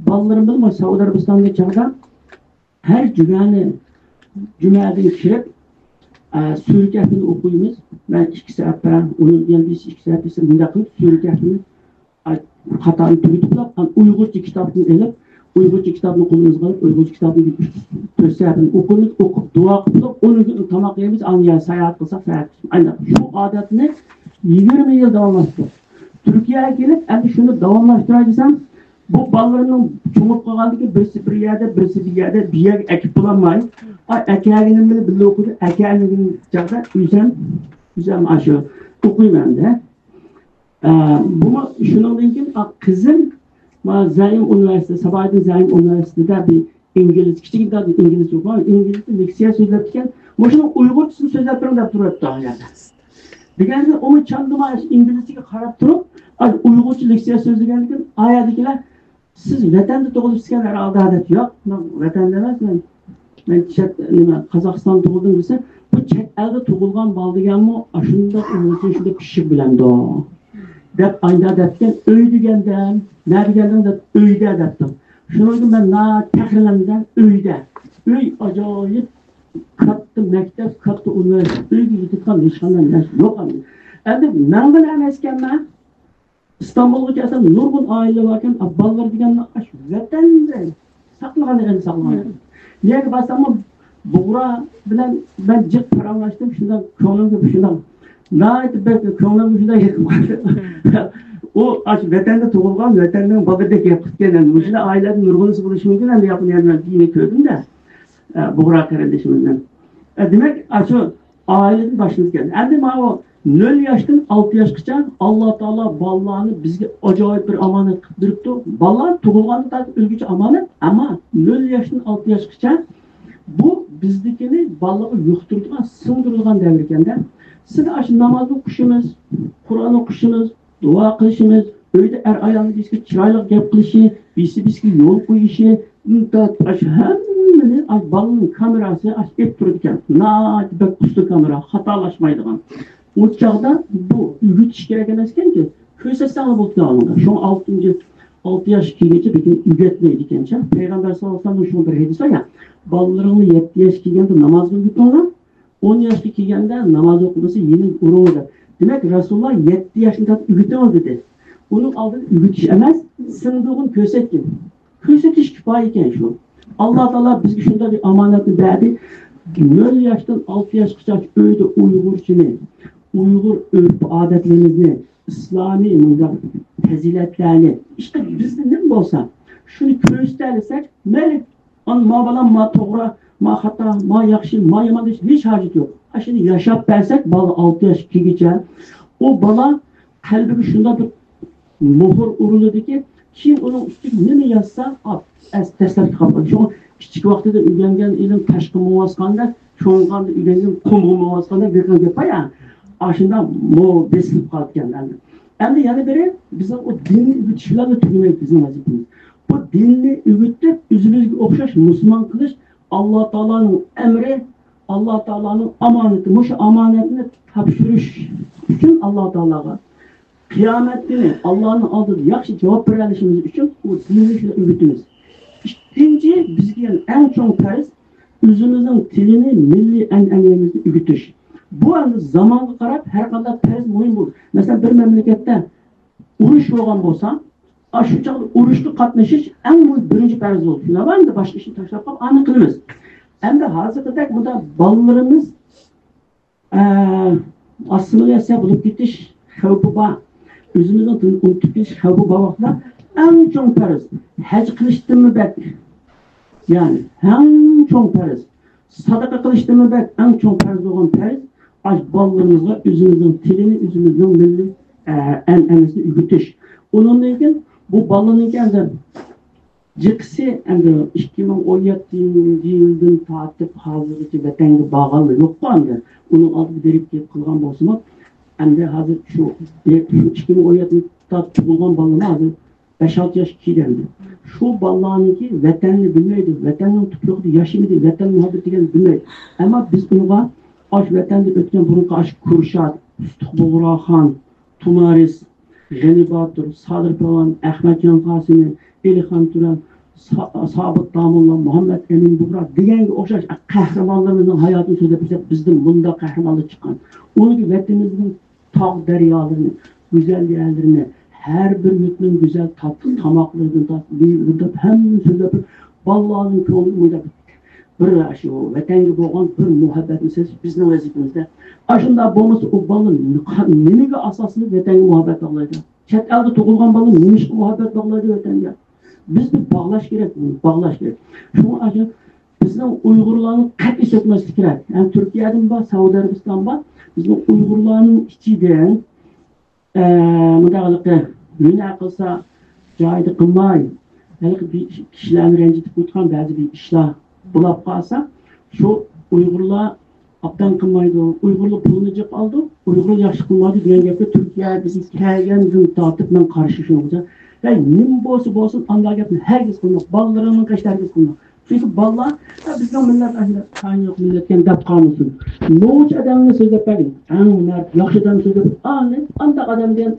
بالىلىرىم بىلەن مانا سەئۇدى ئەرەبىستانغا چاغدا ھەر جۈمەنى، جۈمەدىن كىرىپ، ئە، سۈرە كەھپىنى ئوقۇيمىز. مەن ئىككى سەھىپە، ئۇنىڭ يەنە بىرسى ئىككى سەھىپە دېسە، مۇنداق قىلىپ سۈرە كەھپىنى، ئە، قاتارنى تۈگىتىپلا، ئۇيغۇرچە كىتابنى ئېلىپ، ئۇيغۇرچە كىتابنى قولىمىزغا ئېلىپ، ئۇيغۇرچە كىتابنى ئۈچ، تۆت سەھىپىنى ئوقۇيمىز، ئوقۇپ، دۇئا قىلىپ، ئۇنىڭدىن كېيىن تاماق يەيمىز، ئاندىن يەنە ساياھەت قىلساق، ساياھەت قىلىمىز. ئايناق شۇ ئادەتنى يىگىرمە يىل داۋاملاشتۇردۇق. تۈركىيەگە كېلىپ، ئەمدى شۇنى داۋاملاشتۇراي دېسەم، بۇ بالىلىرىمنىڭ چوڭىيىپ قالغاندىن كېيىن بىرسى بىر يەردە، بىرسى بىر يەردە، بىر يەرگە ئەكىپ بولالماي، ئا، ئەكەلگىنىم بىلەن بىللە ئوقۇدى، ئەكەلمىگەن چاغدا ئۆزۈم، ئۆزۈم ئاشۇ ئوقۇيمەن دە. ئا، بۇمۇ شۇنىڭدىن كېيىن، ئا، قىزىم، ما، زەئىم ئۇنىۋېرسىتېتى، ساباھىدىن زەئىم ئۇنىۋېرسىتېتىدا بىر ئىنگلىز، كىچىكىدە ئىنگلىز ئوقۇغان، ئىنگلىزچە لېكسىيە سۆزلەپتىكەن، مۇشۇنىڭ ئۇيغۇرچىسىنى سۆزلەپ بېرىڭ دەپ تۇرۇۋەپتۇ ئۇ يەردە. دېگەندە ئۇمۇ چاندىما ئىنگلىزچىگە قاراپ تۇرۇپ، ئاي، ئۇيغۇرچە لېكسىيە سۆزلىگەندىكىن، ئايەردىكىلەر، سىز ۋەتەندە تۇغۇلۇپسىكەن ھەرھالدا دەپ. ياق، مەن ۋەتەندە ئەمەس، مەن، مەن چەت، نېمە، قازاقىستاندا تۇغۇلدۇم دېسە، بۇ چەت ئەلدە تۇغۇلغان بالا دېگەنمۇ ئاشۇنداق ئۇيغۇرچە شۇنداق پىششىق بىلەمدۇ؟ دەپ ئايدا دەپتىكەن، ئۆي دېگەندە، نە دېگەندىڭ دەپ، ئۆيدە دەپتۇ. شۇنىڭدىن مەن ناھايىتى پەخىرلەندىم، ئۆيدە. ئۆي ئاجايىپ كاتتا مەكتەپ، كاتتا ئۇنىۋېرسىتېت، ئۆيگە يېتىدىغان ھېچقانداق نەرسە يوق ئەمدى. ئەمدى مەن بىلەن ئەمەسكەنمەن. ئىستانبۇلغا كەلسەم، نۇرغۇن ئائىلە باركەن، ئا، بالىلار دېگەننى ئاشۇ ۋەتەندە ساقلىغان، ئەمدى ساقلىغان. نېمە؟ نەگە بارساممۇ بۇغرا بىلەن مەن جىق پاراڭلاشتىم، شۇنداق كۆڭلۈمگە شۇنداق ناھايىتى بەك كۆڭلۈمگە شۇنداق يېقىپ قالدى. ئۇ ئاشۇ ۋەتەندە تۇغۇلغان، ۋەتەننىڭ بالىدەك يېقىپ كەتكەن، ئەمدى مۇشۇنداق ئائىلىلەردىن نۇرغۇنىسى بولۇشى مۇمكىن، ئەمدى ياپونىيەدە مەن بىرنى كۆردۈم-دە، ئە، بۇغرا قېرىندىشىمىزنى. ئە، دېمەك، ئاشۇ ئائىلىدىن باشلىنىپ كەلدى. ئەمدى ماۋۇ نۆل ياشتىن ئالتە ياشقىچە ئاللا تائالا بالىلارنى بىزگە ئاجايىپ بىر ئامانەت قىلىپ بېرىپتۇ. بالىلار تۇغۇلغاندىن تارتىپ ئۆلگۈچە ئامانەت، ئەمما نۆل ياشتىن ئالتە ياشقىچە بۇ بىزدىكىنى بالىلارغا يۇقتۇرىدىغان، سىڭدۈرىدىغان دەۋر ئىكەندە. سىلى ئاشۇ ناماز ئوقۇشىمىز، قۇرئان ئوقۇشىمىز، دۇئا قىلىشىمىز، ئۆيدە ئەر ئايالنى بىرسىگە چىرايلىق گەپ قىلىشى، بىرسى بىرسىگە يول قويۇشى، ئاشۇ ھەممىنى ئاشۇ بالىنىڭ كامېراسى ئاشۇ ئېلىپ تۇرىدىكەن. ناھايىتى بەك ئۇستا كامېرا، خاتالاشمايدىغان. ئۇ چاغدا بۇ ئۆگىتىش كېرەك ئەمەسكەنكى، كۆرسەتسەڭلار بولىدىكەن ئالدىڭدا. شۇڭا ئالتىنچى، ئالتە ياشقا كەلگەنچە بىر كۈن ئۆگەتمەيدىكەنچە. پەيغەمبەر ساللاللاھۇ ئەلەيھى ۋەسەللەمنىڭ شۇ بىر ھەدىسى بار يا، بالىلىرىڭنى يەتتە ياشقا كەلگەندە نامازغا ئۆگىتىڭلار، ئون ياشقا كەلگەندە ناماز ئوقۇمىسا يېنىڭ ئۇرۇڭ دەپ. دېمەك، رەسۇلۇللا يەتتە ياشتىن تارتىپ ئۆگىتىڭ دېدى. ئۇنىڭ ئالدىدا ئۆگىتىش ئەمەس، سىڭدۈرگىن، كۆرسەتكىن. كۆرسىتىش كۇپايە ئىكەن شۇ. ئاللا تائالا بىزگە شۇنداق بىر ئامانەتنى بەردى. نۆل ياشتىن ئالتە ياشقىچە ئۆيدە ئۇيغۇرچىنى، ئۇيغۇر ئۆرپ-ئادەتلىرىمىزنى، ئىسلامىي مۇنداق پەزىلەتلەرنى، ئىشقىلىپ بىزدە نېمە بولسا، شۇنى كۆرسىتەلىسەك، مەيلى، ئان-، ما بالام، ما توغرا، ما خاتا، ما ياخشى، ما يامان دېيىش ھېچ ھاجىتى يوق. ئاشۇنى ياشاپ بەرسەك، بالا ئالتە ياشقا كىرگۈچە، ئۇ بالا قەلبىگە شۇنداق بىر مۆھۈر ئۇرۇلىدۇكى، كېيىن ئۇنىڭ ئۈستىگە نېمە يازسا، ئاپ، ئەس-، دەسلەپكى قاپقان. شۇڭا كىچىك ۋاقتىدا ئۆگەنگەن ئىلىم تاشقا مېڭىۋاتقاندەك، چوڭىغاندا ئۆگەنگەن قۇمغا مېڭىۋاتقاندەك دېگەن گەپ بار يا. ئاشۇنداق مو بېسىلىپ قالىدىكەن ئەمدى. ئەمدى يەنە بىرى، بىزنىڭ ئۇ دىننى ئۆگىتىش بىلەن تۈگىمەيدۇ بىزنىڭ ۋەزىپىمىز. بۇ دىننى ئۆگىتىپ، ئۆزىمىزگە ئوخشاش مۇسۇلمان قىلىش ئاللا تائالانىڭ ئەمرى، ئاللا تائالانىڭ ئامانىتى. مۇشۇ ئامانەتنى تاپشۇرۇش ئۈچۈن ئاللا تائالاغا قىيامەت كۈنى ئاللانىڭ ئالدىدا ياخشى جاۋاب بېرەلىشىمىز ئۈچۈن ئۇ دىننى شۇنداق ئۆگىتىمىز. ئىككىنچى، بىزگە يەنە ئەڭ چوڭ پەرز ئۆزىمىزنىڭ تىلىنى، مىللىي ئەنئەنىمىزنى ئۆگىتىش. بۇ ئەمدى زامانغا قاراپ ھەر قانداق پەرز مۇھىم بولىدۇ. مەسىلەن، بىر مەملىكەتتە ئۇرۇش بولغان بولسا، ئاشۇ چاغدا ئۇرۇشقا قاتنىشىش ئەڭ مۇھىم بىرىنچى پەرز بولىدۇ. شۇنداقمۇ؟ ئەمدى باشقا ئىشنى تاشلاپ قويۇپ، ئانى قىلىمىز. ئەمدى ھازىرقىدەك بۇنداق بالىلىرىمىز ئە، ئاسسىمىلياتسىيە بولۇپ كېتىش خەۋپى بار، ئۆزىمىزنىڭ تىلىنى ئۇنتۇپ كېتىش خەۋپى بار ۋاقىتتا، ئەڭ چوڭ پەرز، ھەج قىلىشتىنمۇ بەك، يەنى ئەڭ چوڭ پەرز، ساداقە قىلىشتىنمۇ بەك ئەڭ چوڭ پەرز بولغان پەرز، ئاشۇ بالىلىرىمىزغا ئۆزىمىزنىڭ تىلىنى، ئۆزىمىزنىڭ مىللىي، ئە، ئەنئەنىسىنى ئۆگىتىش. ئۇنىڭدىن كېيىن بۇ بالىنىڭكى ئەمدى جىقىسى ئەمدى ئىككى مىڭ ئون يەتتىنچى يىلدىن تارتىپ ھازىرغىچە ۋەتەنگە بارغانلا يوققۇ ئەمدى. ئۇنىڭ ئالدىدا بېرىپ كېلىپ قىلغان بولسىمۇ، ئەمدى ھازىر شۇ، شۇ ئىككى مىڭ ئون يەتتىنچى تارتىپ تۇغۇلغان بالىلىرىمۇ ھازىر بەش-ئالتە ياشقا كىردى ئەمدى. شۇ بالىلارنىڭكى ۋەتەننى بىلمەيدۇ، ۋەتەننىڭ تۇپرىقىدا ياشىمىدى، ۋەتەن مۇھەببىتى دېگەننى بىلمەيدۇ. ئەمما بىز ئۇنىڭغا ئاشۇ ۋەتەندە ئۆتكەن بۇرۇنقى ئاشۇ كۇرشات، ئۇستىخان بۇغراخان، تۇمارىس، غېنى باتۇر، سادىر پالۋان، ئەخمەتجان قاسىمى، ئېلىخان تۆرە، سا-، سابىت داموللا، مۇھەممەد ئەمىن بۇغرا دېگەنگە ئوخشاش قەھرىمانلىرىمىزنىڭ ھاياتىنى سۆزلەپ بەرسەك، بىزدىن مۇنداق قەھرىمانلار چىققان. ئۇنىڭكى ۋەتىنىمىزنىڭ تاغ دەريالىرىنى، گۈزەل يەرلىرىنى، ھەر بىر يۇرتنىڭ گۈزەل تاتلىق تاماقلىرىدىن تارتىپ، ھەممىنى سۆزلەپ بېرىپ، بالىلارنىڭ كۆڭلىنى ئويناپ بىر شۇ ۋەتەنگە بولغان بىر مۇھەببەتنى سېزىش بىزنىڭ ۋەزىپىمىزدە. ئاشۇنداق بولمىسا، ئۇ بالا نېمىگە ئاساسلىنىپ ۋەتەنگە مۇھەببەت باغلايدۇ؟ چەت ئەلدە تۇغۇلغان بالا نېمىشقا مۇھەببەت باغلايدۇ ۋەتەنگە؟ بىز بىر باغلاش كېرەك، بۇنى باغلاش كېرەك. شۇڭا ئاشۇ بىزنىڭ ئۇيغۇرلارنى قەتئىي سۆكمەسلىك كېرەك. ھەم تۈركىيەدىن بار، سەئۇدى ئەرەبىستان بار. بىزنىڭ ئۇيغۇرلارنىڭ ئىچىدىن ئە، مۇنداق ھېلىقى ھۈنەر قىلسا جايىدا قىلماي، ھېلىقى بىر كىشىلەرنى رەنجىتىپ قويىدىغان بەزى بىر ئىشلار بولاپ قالسا، شۇ ئۇيغۇرلار ئابدان قىلمايدۇ، ئۇيغۇرلار پۇلنى جىق ئالىدۇ، ئۇيغۇرلار ياخشى قىلمايدۇ دېگەن گەپكە تۈركىيەگە بىز كەلگەندىن تارتىپ مەن قارشى شۇنىڭغا. ھەي، نېمە بولسا بولسۇن، ئانداق گەپنى ھەرگىز قىلماڭ، بالىلىرىڭنىڭ قېشىدا ھەرگىز قىلماڭ. چۈنكى بالىلار، «ھە، بىزنىڭ مىللەت ئاشۇنداق تايىنى يوق مىللەتكەن» دەپ قالمىسۇن. نوچى ئادەمنى سۆزلەپ بەرگىن. ئەڭ مەرد، ياخشى ئادەمنى سۆزلەپ، ئانى، ئانداق ئادەم دېگەن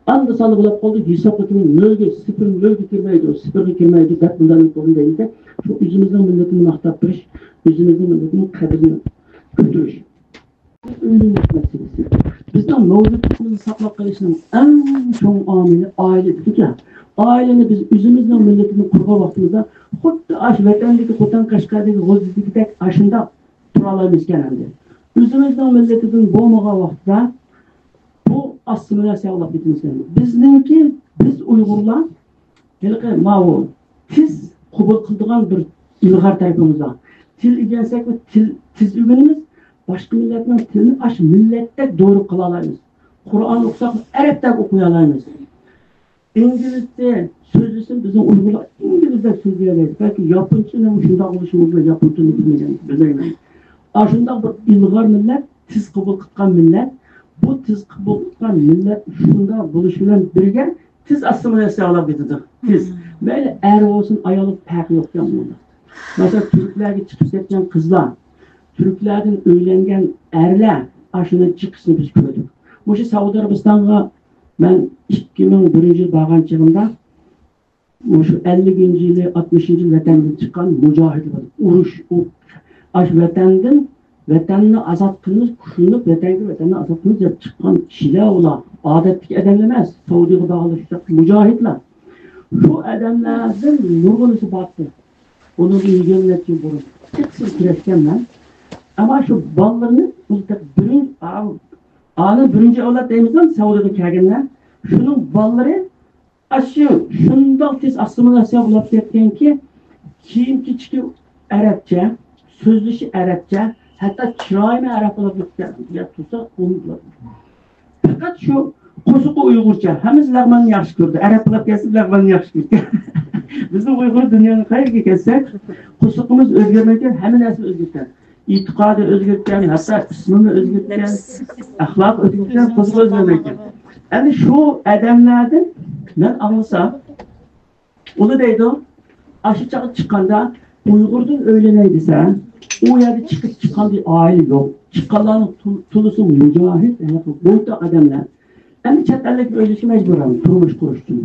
ئاندا ساندا بولاپ قالدى، ھېسابقا تېگىپ نۆلگە، سىفىر نۆلگە كىرمەيدۇ، سىفىرغا كىرمەيدۇ دەپ بۇنداق قىلدى دېگەندە، شۇ ئۆزىمىزنىڭ مىللىتىنى ماختاپ بېرىش، ئۆزىمىزنىڭ مىللىتىنىڭ قەدرىنى كۆتۈرۈش. ئۆيلىنىش مەسىلىسى. بىزنىڭ مەۋجۇتلۇقىمىزنى ساقلاپ قېلىشنىڭ ئەڭ چوڭ ئامىلى ئائىلىدىكەن. ئائىلىنى بىز ئۆزىمىزنىڭ مىللىتىنى قۇرغان ۋاقتىمىزدا، خۇددى ئاشۇ ۋەتەندىكى خوتەن، قەشقەردىكى غۇلجىدىكىدەك ئاشۇنداق تۇرالايمىزكەن ئەمدى. ئۆزىمىزنىڭ مىللىتىدىن بولمىغان ۋاقىتتا بۇ ئاسسىمىلياتسىيە بولۇپ كېتىمىزكەن. بىزنىڭكى، بىز ئۇيغۇرلار ھېلىقى ماۋۇ تېز قوبۇل قىلىدىغان بىر ئىلغار تەرىپىمىز بار. تىل ئۆگەنسەك، بۇ تىل تېز ئۆگىنىمىز. باشقا مىللەتنىڭ تىلىنى ئاشۇ مىللەتتەك دورا قىلالايمىز. قۇرئان ئوقۇساق، ئەرەبتەك ئوقۇيالايمىز. ئىنگلىزچە سۆزلىسىمۇ بىزنىڭ ئۇيغۇرلار ئىنگلىزدەك سۆزلىيەلەيدۇ. بەلكى ياپونچىنىڭ شۇنداق بولۇشى مۇمكىن، ياپون تىلىنى بىلمىگەن، بىلمەيمەن. ئاشۇنداق بىر ئىلغار مىللەت، تېز قوبۇل قىلغان مىللەت، بۇ تېز قوبۇل قىلغان مىللەت شۇنداق بولۇشى بىلەن بىرگە تېز ئاسسىمىلياتسىيە بولۇپ كېتىدۇ. تېز. مەيلى ئەر بولسۇن، ئايال بولسۇن، پەرقى يوق ئىكەن بۇنىڭدا. مەسىلەن، تۈركلەرگە چىقىپ كەتكەن قىزلار، تۈركلەردىن ئۆيلەنگەن ئەرلەر ئاشۇنىڭ چىقىشىنى بىز كۆردۇق. مۇشۇ سەئۇدى ئەرەبىستانغا مەن ئىككى مىڭ بىرىنچى يىل بارغان چېغىمدا، مۇشۇ ئەللىكىنچى يىلى، ئاتمىشىنچى يىلى ۋەتەندىن چىققان مۇجاھىدلار، ئۇرۇش، ئۇ، ئاشۇ ۋەتەندىن، ۋەتەننى ئازاد قىلىمىز، كۈچلىنىپ ۋەتەنگە، ۋەتەننى ئازاد قىلىمىز دەپ چىققان كىشىلەر ئۇلار. ئادەتتىكى ئادەملەر ئەمەس، سەئۇدىغا بارغانلار شۇنداق مۇجاھىدلار. شۇ ئادەملەردىن نۇرغۇنىسى بارتتى. ئۇنىڭدىن يىگىرمە نەچچە يىل بۇرۇن. قىسقىسىنى كۆرۈشكەن مەن. ئەمما شۇ بالىلىرىنى بىز تېخى بىرىنچى، ئا-، ئالىم بىرىنچى ئەۋلاد دەيمىزغۇ، سەئۇدىغا كەلگەنلەر. شۇنىڭ بالىلىرى ئاشۇ شۇنداق تېز ئاسسىمىلياتسىيە بولۇپ كەتكەنكى، كىيىم-كېچىكى ئەرەبچە، سۆزلىشى ئەرەبچە، ھەتتا چىرايىمۇ ئەرەب بولۇپ كەتكەن. يا تۇرسا، ئۇ-، پەقەت شۇ قورسىقى ئۇيغۇرچە. ھەممىسى لەغمەننى ياخشى كۆرىدۇ. ئەرەب بولۇپ كەتسە، لەغمەننى ياخشى كۆرىدۇ. بىزنىڭ ئۇيغۇر دۇنيانىڭ قەيەرگە كەتسەك، قورسىقىمىز ئۆزگەرمەيدىكەن، ھەممە نەرسە ئۆزگەرتكەن. ئېتىقادى ئۆزگەرتكەن، ھەتتا ئىسمىمۇ ئۆزگەرتكەن، ئەخلاقى ئۆزگەرتكەن، قورسىقى ئۆزگەرمەيدىكەن. ئەمدى شۇ ئادەملەردىن مەن ئاڭلىسام، ئۇنى دەيدۇ، ئاشۇ چاغدا چىققاندا ئۇيغۇردىن ئۆيلىنەي دېسە، ئۇ يەردە چىقىپ چىققان بىر ئائىلە يوق. چىققانلارنىڭ تول-، تولىسى مۇجاھىد، ھېلىقى بويتاق ئادەملەر. ئەمدى چەت ئەللىككە ئۆيلىنىشكە مەجبۇر، تۇرمۇش قۇرۇش ئۈچۈن.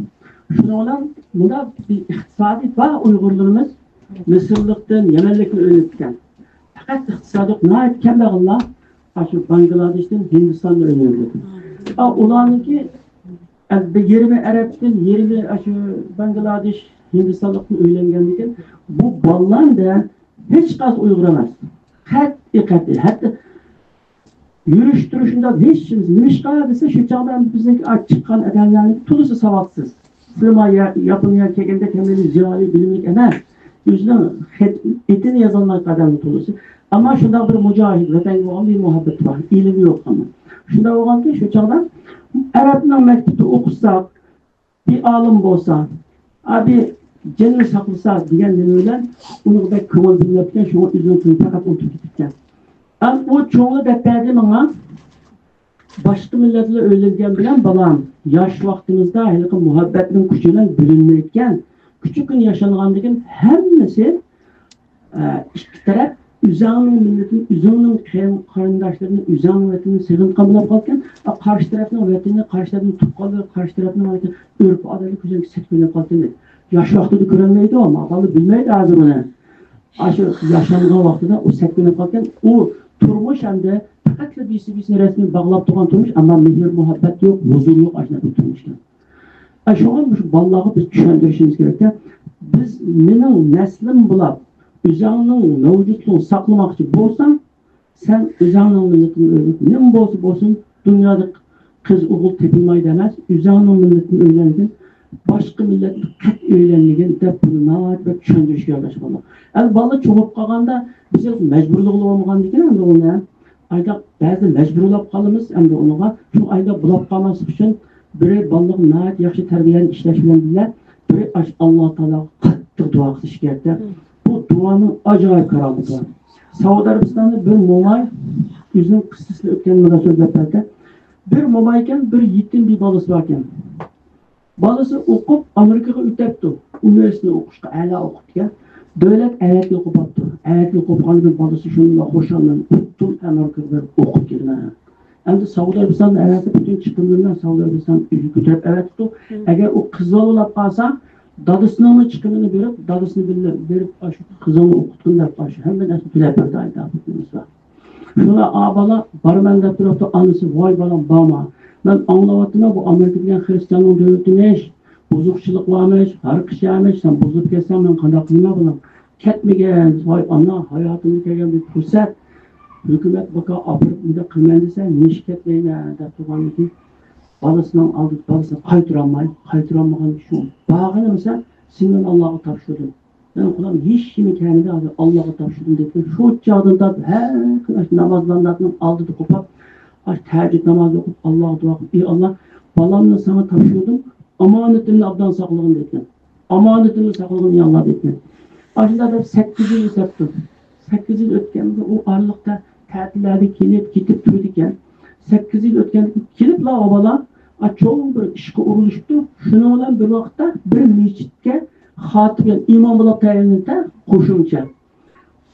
شۇنىڭ بىلەن مۇنداق بىر ئىقتىسادى بار ئۇيغۇرلىرىمىز مىسىرلىقتىن، يەمەنلىكتىن ئۆيلىنىپتىكەن. پەقەت ئىقتىسادى يوق، ناھايىتى كەمبەغەللەر ئاشۇ باڭگلادېشتىن، ھىندىستاندىن ئۆيلىنىدۇ. ئا، ئۇلارنىڭكى، ئە، بىر يېرىمى ئەرەبتىن، يېرىمى ئاشۇ باڭگلادېش، ھىندىستانلىقتىن ئۆيلەنگەندىكىن، بۇ بالىلاردا ھېچقايسى ئۇيغۇر ئەمەس. قەتئىي، قەتئىي. ھەتتا يۈرۈش تۇرۇشىدا ھېچ نېمە. نېمىشقا دېسە، شۇ چاغدا بىزنىڭكى چىققان ئادەملەرنىڭ تولىسى ساۋاتسىز. سىلەرمۇ يا-، ياپونىيەگە كەلگەندە كەممىدى زىيالىي، بىلىملىك ئەمەس. ئۆزىنىڭ خەت-، ئېتىنى يازالمايدىغان ئادەمنىڭ تولىسى. ئەمما شۇنداق بىر مۇجاھىد، ۋەتەنگە بولغان بىر مۇھەببىتى بار. ئىلمى يوق ئەمما. شۇنداق بولغانكى، شۇ چاغدا ئەرەبنىڭ مەكتىپىدە ئوقۇتساق، بىر ئالىم بولسا، ئا، بىر جېنىنى ساقلىسا دېگەن نېمە بىلەن ئۇنىڭغا بەك كۆڭۈل بۆلۈنۈپتىكەن، شۇڭا ئۆزىنىڭ تىلىنى پەقەت ئۇنتۇپ كېتىپتىكەن. ئەم، ئۇ چوڭى دەپ بەردى ماڭا، باشقا مىللەتلەر ئۆيلەنگەن بىلەن، بالام، ياش ۋاقتىمىزدا ھېلىقى مۇھەببەتنىڭ كۈچى بىلەن بۆلۈنمەيدىكەن. كۈچى كۈن ياشانغاندىن كېيىن ھەممىسى ئىككى تەرەپ ئۆزۈڭنىڭ مىللىتىنى، ئۆزۈڭنىڭ قېرىن-، قېرىنداشلىرىنى، ئۆزۈڭنىڭ ۋەتىنىنى سېغىنغان بولۇپ قالىدىكەن. ئا، قارشى تەرەپنىڭ ۋەتىنى، قارشى تەرەپنىڭ تۇغقانلىرى، قارشى تەرەپنىڭ ئۆرپ-ئادەتلىرى كۆزۈڭگە سەت كۆرۈنۈپ قالىدىكەن. ياش ۋاقتىدا كۆرەلمەيدۇ، ئەمما بالىلار بىلمەيدۇ ھازىر ئۇنى. ئاشۇ ياشانغان ۋاقتىدا ئۇ سەت كۆرۈنۈپ قالىدىكەن. ئۇ تۇرمۇش ئەمدى پەقەتلا بىرسى-بىرسىنى رەسمىي باغلاپ تۇرغان تۇرمۇش، ئەمما مېھىر-مۇھەببەت يوق، ھۇزۇر يوق ئاشۇنداق بىر تۇرمۇشتا. ئە، شۇڭا مۇشۇ بالىلارغا بىز چۈشەندۈرۈشىمىز كېرەككە، بىز، مېنىڭ نەسلىم بولاپ، ئۆزۈڭنىڭ مەۋجۇتلۇقىنى ساقلىماقچى بولساڭ، سەن ئۆزۈڭنىڭ مىللىتىنى ئۆيلەن. نېمە بولسا بولسۇن، دۇنيادا قىز ئوغۇل تېپىلمايدۇ ئەمەس، ئۆزۈڭنىڭ مىللىتىنى ئۆيلەنگىن، باشقا مىللەتنى قەتئىي ئۆيلەنمىگىن دەپ، بۇنى ناھايىتى بەك چۈشەندۈرۈشكە ياردەملىشىپ بولىدۇ. ئەمدى بالىلار چوڭىيىپ قالغاندا، بىز مەجبۇرلىقى بولمىغاندىكىن ئەمدى ئۇنى ئايدا بەزىدە مەجبۇرلاپ قالىمىز ئەمدى ئۇنىڭغا. شۇ ئايدا بولاپ قالماسلىق ئۈچۈن بىرى بالىلىقنى ناھايىتى ياخشى تەربىيەلەپ ئىشلەش بىلەن بىللە، بىرى ئاش-، ئاللا تائالاغا قاتتىق دۇئا قىلىش كېرەك. بۇ دۇئانىڭ ئاجايىپ كارامىتى بار. سەئۇدى ئەرەبىستاندا بىر موماي ئۆزىنىڭ قىسسىسىنى ئۆتكەن مۇنداق سۆزلەپ بەردى. بىر مومايكەن، بىر يېتىم بىر بالىسى باركەن. بالىسى ئوقۇپ، ئامېرىكىغا ئۆتەپتۇ. ئۇنىۋېرسىتېتنى ئوقۇشقا، ئەلا ئوقۇپتىكەن. دۆلەت ئەۋەتىگە قوپاپتۇ. ئەۋەتىگە قوپقاندىن كېيىن بالىسى شۇنداق خۇشاللىنىپ، ئۇتتۇم، ئەمەرىكىغا بېرىپ ئوقۇپ كېلىمەن. ئەمدى سەئۇدى ئەرەبىستاندا ئەۋەتسە، پۈتۈن چىقىملىرىنى سەئۇدى ئەرەبىستان ئۆزى كۆتۈرۈپ ئەۋەتىپتۇ. ئەگەر ئۇ قىز بالا بولاپ قالسا، دادىسىنىڭمۇ چىقىمىنى بېرىپ، دادىسىنى بىللە بېرىپ، ئاشۇ قىزىڭنى ئوقۇتقىن دەپ، ئاشۇ ھەممە نەرسىنى تۆلەپ بەردى ئايدا. شۇڭا ئا بالا بارىمەن دەپ تۇرۇپتۇ، ئانىسى، ۋاي بالام، بارما. مەن ئاڭلاۋاتىمەن، بۇ ئامېرىكا دېگەن خىرىستىياننىڭ دۆلىتىمىش، بۇزۇقچىلىق بارمىش، ھەر قىشەمىش، سەن بۇزۇلۇپ كەتسەڭ، مەن قانداق قىلىمەن بالام؟ كەتمىگىن، ۋاي ئانا، ھاياتىمدا كەلگەن بىر پۇرسەت، ھۆكۈمەت باكا ئاپىرىپ مۇنداق قىلىمەن دېسە، نېمىشقا كەتمەيمەن دەپ تۇرغاندىكىن، بالىسىنىڭ ئالدىدا بالىسىنى قايتۇرالماي، قايتۇرالمىغاندىكىن شۇ بارغىنىمسە، سىڭلىنى ئاللاغا تاپشۇردۇم. مېنىڭ قۇلام ھېچنېمە كەلمىدى، ھازىر ئاللاغا تاپشۇردۇم دەپتۇ. شۇ چاغدىن تارتىپ ھەر كۈنى ئاشۇ نامازلارنىڭ ئالدىدا قوپاپ، ئاشۇ تەھەججۇد نامازى ئوقۇپ، ئاللاغا دۇئا قىلىپ، ئى ئاللا، بالامنى ساڭا تاپشۇردۇم، ئامانىتىمنى ئوبدان ساقلىغىن دەيتتىم. ئامانىتىمنى ساقلىغىن يا ئاللا دەيتتىم. ئاشۇنداق دەپ سەككىز يىل ئىشلەپتۇ. سەككىز يىل ئۆتكەندە ئۇ ئارىلىقتا تەتىللەردە كېلىپ كېتىپ تۇرىدىكەن. سەككىز يىل ئۆتكەندىن كېيىن كېلىپلا ئۇ بالا، ئا، چوڭ بىر ئىشقا ئورۇنلىشىپتۇ. شۇنىڭ بىلەن بىر ۋاقىتتا بىر مەسچىتكە خاتىپ، يەنى ئىمام بولاپ تەيىنلىنىپتۇ، قوشۇمچە.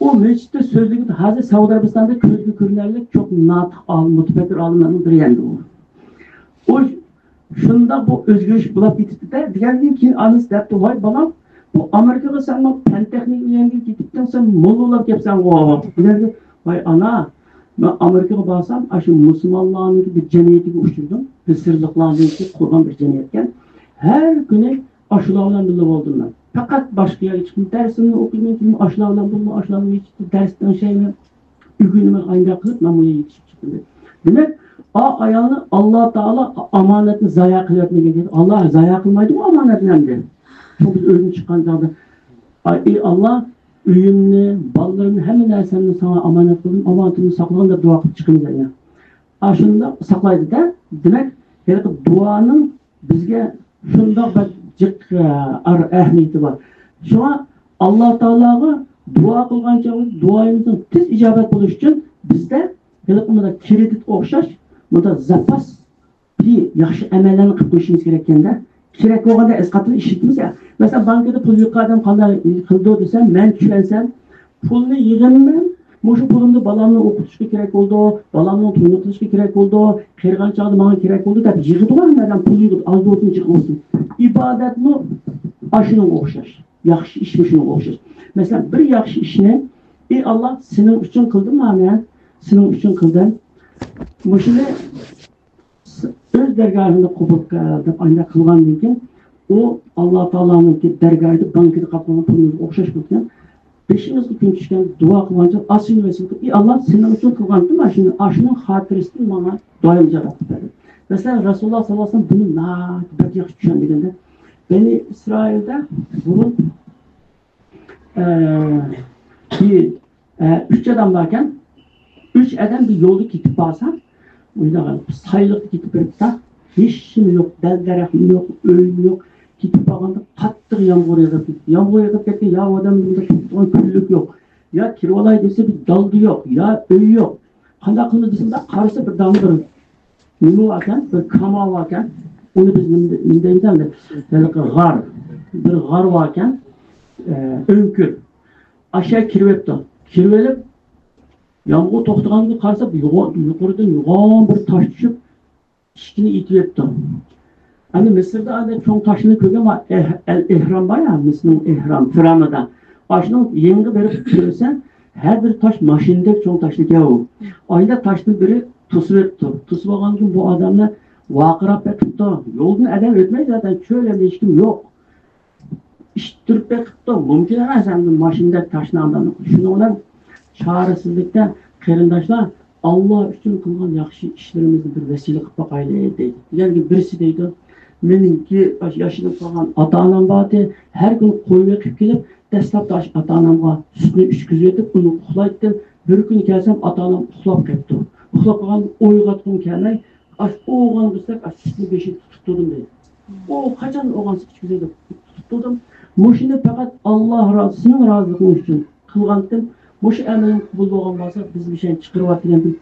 ئۇ مەسچىتتە سۆزلىگەن، ھازىر سەئۇدى ئەرەبىستاندا كۆزگە كۆرۈنەرلىك چوڭ ناتىق ئالىم، مۇتەپەككۇر ئالىملارنىڭ بىرى ئەمدى ئۇ. ئۇ شۇنداق بۇ ئۆزگىرىش بولاپ كېتىپتۇ-دە، دېگەندىن كېيىن ئانىسى دەپتۇ، ۋاي بالام، بۇ ئامېرىكىغا سەن پەن تېخنىكا ئۆگەنگىلى كېتىپتىڭ، سەن موللا بولاپ كەپسەنغۇ. دېگەندە، ۋاي ئانا، مەن ئامېرىكىغا بارسام، ئاشۇ مۇسۇلمانلارنىڭكى بىر جەمئىيىتىگە ئۇچرىدىم. مىسىرلىقلارنىڭكى قۇرغان بىر جەمئىيەتكەن. ھەر كۈنى ئاشۇلار بىلەن بىللە بولدۇم مەن. پەقەت باشقا يەرگە چىقمىدىم. دەرسىمنى ئوقۇيمەن، ئاشۇلار بىلەن بولدۇم، ئاشۇلارنىڭ يېتىشتە دەرس تىڭشايمەن. ئۆگىنىمەن، ئاينداق قىلىپ مەن بۇ يەرگە چىقىپ چىقتىم دەپ. دېمەك، ئا ئايالنى ئاللا تائالا ئامانەتنى زايە قىلىۋەتمىگەن. ئاللا زايە قىلمايدىغۇ ئامانەتنى ئەمدى. شۇ بىز ئۆيدىن چىققان چاغدا، ئاي، ئى ئاللا، ئۆيۈمنى، بالىلىرىمنى، ھەممە نەرسەمنى ساڭا ئامانەت قىلدىم، ئامانىتىمنى ساقلىغىن دەپ دۇئا قىلىپ چىقىمىز ئەينەن. ئاشۇنداق ساقلايدۇ-دە. دېمەك، ھېلىقى دۇئانىڭ بىزگە شۇنداق بىر جىق، ئە، ئەر-، ئەھمىيىتى بار. شۇڭا ئاللا تائالاغا دۇئا قىلغان چاغدا دۇئايىمىزنىڭ تېز ئىجابەت بولۇشى ئۈچۈن بىزدە ھېلىقى مۇنداق كىرېدىت ئوخشاش، مۇنداق زاپاس، بىر ياخشى ئەمەللەرنى قىلىپ قويۇشىمىز كېرەككەندە، كېرەك بولغاندا ئەسقاتىدىن ئىشلىتىمىز يا. مەسىلەن، بانكىدا پۇل يىغقان ئادەم قانداق قىلىدۇ دېسەم، مەن چۈشەنسەم، پۇلنى يىغىمەن، مۇشۇ پۇلۇمنى بالامنى ئوقۇتۇشقا كېرەك بولىدۇ، بالامنىڭ تويىنى قىلىشقا كېرەك بولىدۇ، قېرىغان چاغدا ماڭا كېرەك بولىدۇ دەپ يىغىدىغۇ ھەممە ئادەم پۇل يىغىدۇ، ئاز بولسۇن، جىق بولسۇن. ئىبادەتمۇ ئاشۇنىڭغا ئوخشاش، ياخشى ئىشمۇ شۇنىڭغا ئوخشاش. مەسىلەن، بىر ياخشى ئىشنى، ئى ئاللا، سېنىڭ ئۈچۈن قىلدىم مانا، سېنىڭ ئۈچۈن قىلدىم. مۇشۇنى ئۆز دەرگاھىڭدا قوبۇل قىل دەپ ئاينداق قىلغاندىن كېيىن، ئۇ ئاللا تائالانىڭكى دەرگاھىدا بانكىدا قاپلانغان پۇلىمىزغا ئوخشاش بولىدىكەن. بېشىمىزغا كۈن چۈشكەن دۇئا قىلغانچە ئاسىينى ۋەسىيەت قىلىپ، ئى ئاللا، سېنىڭ ئۈچۈن قىلغانتىم، ئاشۇنى، ئاشۇنىڭ خاتىرىسىدىن ماڭا دۇئايىمنى جاۋاب قىلىپ بەر. مەسىلەن، رەسۇلۇللا ساللاللاھۇ ئەلەيھى ۋەسەللەم بۇنى ناھايىتى بەك ياخشى چۈشەندۈرگەندە، بەنى ئىسرائىلدا بۇرۇن ئە، بىر، ئە، ئۈچ ئادەم باركەن. ئۈچ ئادەم بىر يولدا كېتىپ بارسا، مۇنداق سايلىقتا كېتىپ بېرىپتا، ھېچنېمە يوق، دەل-دەرەخمۇ يوق، ئۆيمۇ يوق. كېتىپ بارغاندا قاتتىق يامغۇر يېغىپ كېتىپتۇ. يامغۇر يېغىپ كەتكەن، يا ئۇ ئادەمدە بىر تۇرىدىغان كۈنلۈك يوق، يا كىرىۋالاي دېسە بىر دالدا يوق، يا ئۆي يوق. قانداق قىلىمىز دېسە، مۇنداق قارىسا بىر دالدا بىر نېمە باركەن؟ بىر كاما باركەن. ئۇنى بىز نېمە، نېمە دەيمىز ئەمدى؟ ھېلىقى غار. بىر غار باركەن. ئە، ئۆڭكۈر. ئاشۇ يەرگە كىرىۋېتىپتۇ. كىرىۋېلىپ، يامغۇر توختىغاندىن كېيىن قارىسا، يوغا-، يۇقىرىدىن يوغان بىر تاش چۈشۈپ، ئىشىكىنى ئېتىۋېتىپتۇ. ئەمدى مىسىردا ئانداق چوڭ تاشنى كۆرگەن بار، ئەھ-، ئەل ئېھرام بار يا، مىسىرنىڭ ئېھرام، فىرئەۋنىدا. ئاشۇنىڭ يېنىغا بېرىپ كۆرسە، ھەر بىر تاش ماشىنىدەك چوڭ تاشلىكەن ئۇ. ئايدا تاشنى بىرى توسۇۋېتىپتۇ. توسۇۋالغاندىن كېيىن بۇ ئادەملەر ۋارقىراپ بېقىپتۇ. يولدىن ئادەم ئۆتمەيدۇ زاتەن، چۆل ئەمدى ھېچكىم يوق. ئىتتىرىپ بېقىپتۇ. مۇمكىن ئەمەس ئەمدى ماشىنىدەك تاشنى ئاندىن. شۇنىڭ بىلەن چارىسىزلىكتە قېرىنداشلار، ئاللا ئۈچۈن قىلغان ياخشى ئىشلىرىمىزنى بىر ۋەسىلە قىلىپ باقايلى دەيدۇ. دېگەنگە بىرسى دەيدۇ، مېنىڭكى ياشىنىپ قالغان ئاتا-ئانام بار ئىدى، ھەر كۈنى قوي بېقىپ كېلىپ، دەسلەپتە ئاشۇ ئاتا-ئانامغا سۈتنى ئىچكۈزۈۋېتىپ، ئۇنى ئۇخلايتتىم. بىر كۈنى كەلسەم، ئاتا-ئانام ئۇخلاپ قېپتۇ. ئۇخلاپ قالغاندا ئويغاتقۇم كەلمەي، ئاشۇ ئويغانغۇدەك ئاشۇ سۈتنى بېشىدا تۇتۇپ تۇردۇم دەيدۇ. ئۇ قاچان ئويغانسا ئىچكۈزەي دەپ تۇتۇپ تۇردۇم. مۇشۇنى پەقەت ئاللا رازى، سېنىڭ رازىلىقىڭ ئۈچۈن قىلغانتىم. مۇشۇ ئەمىلىم قوبۇل بولغان بولسا، بىز مۇشۇنى چىقىرىۋەتكەن بىر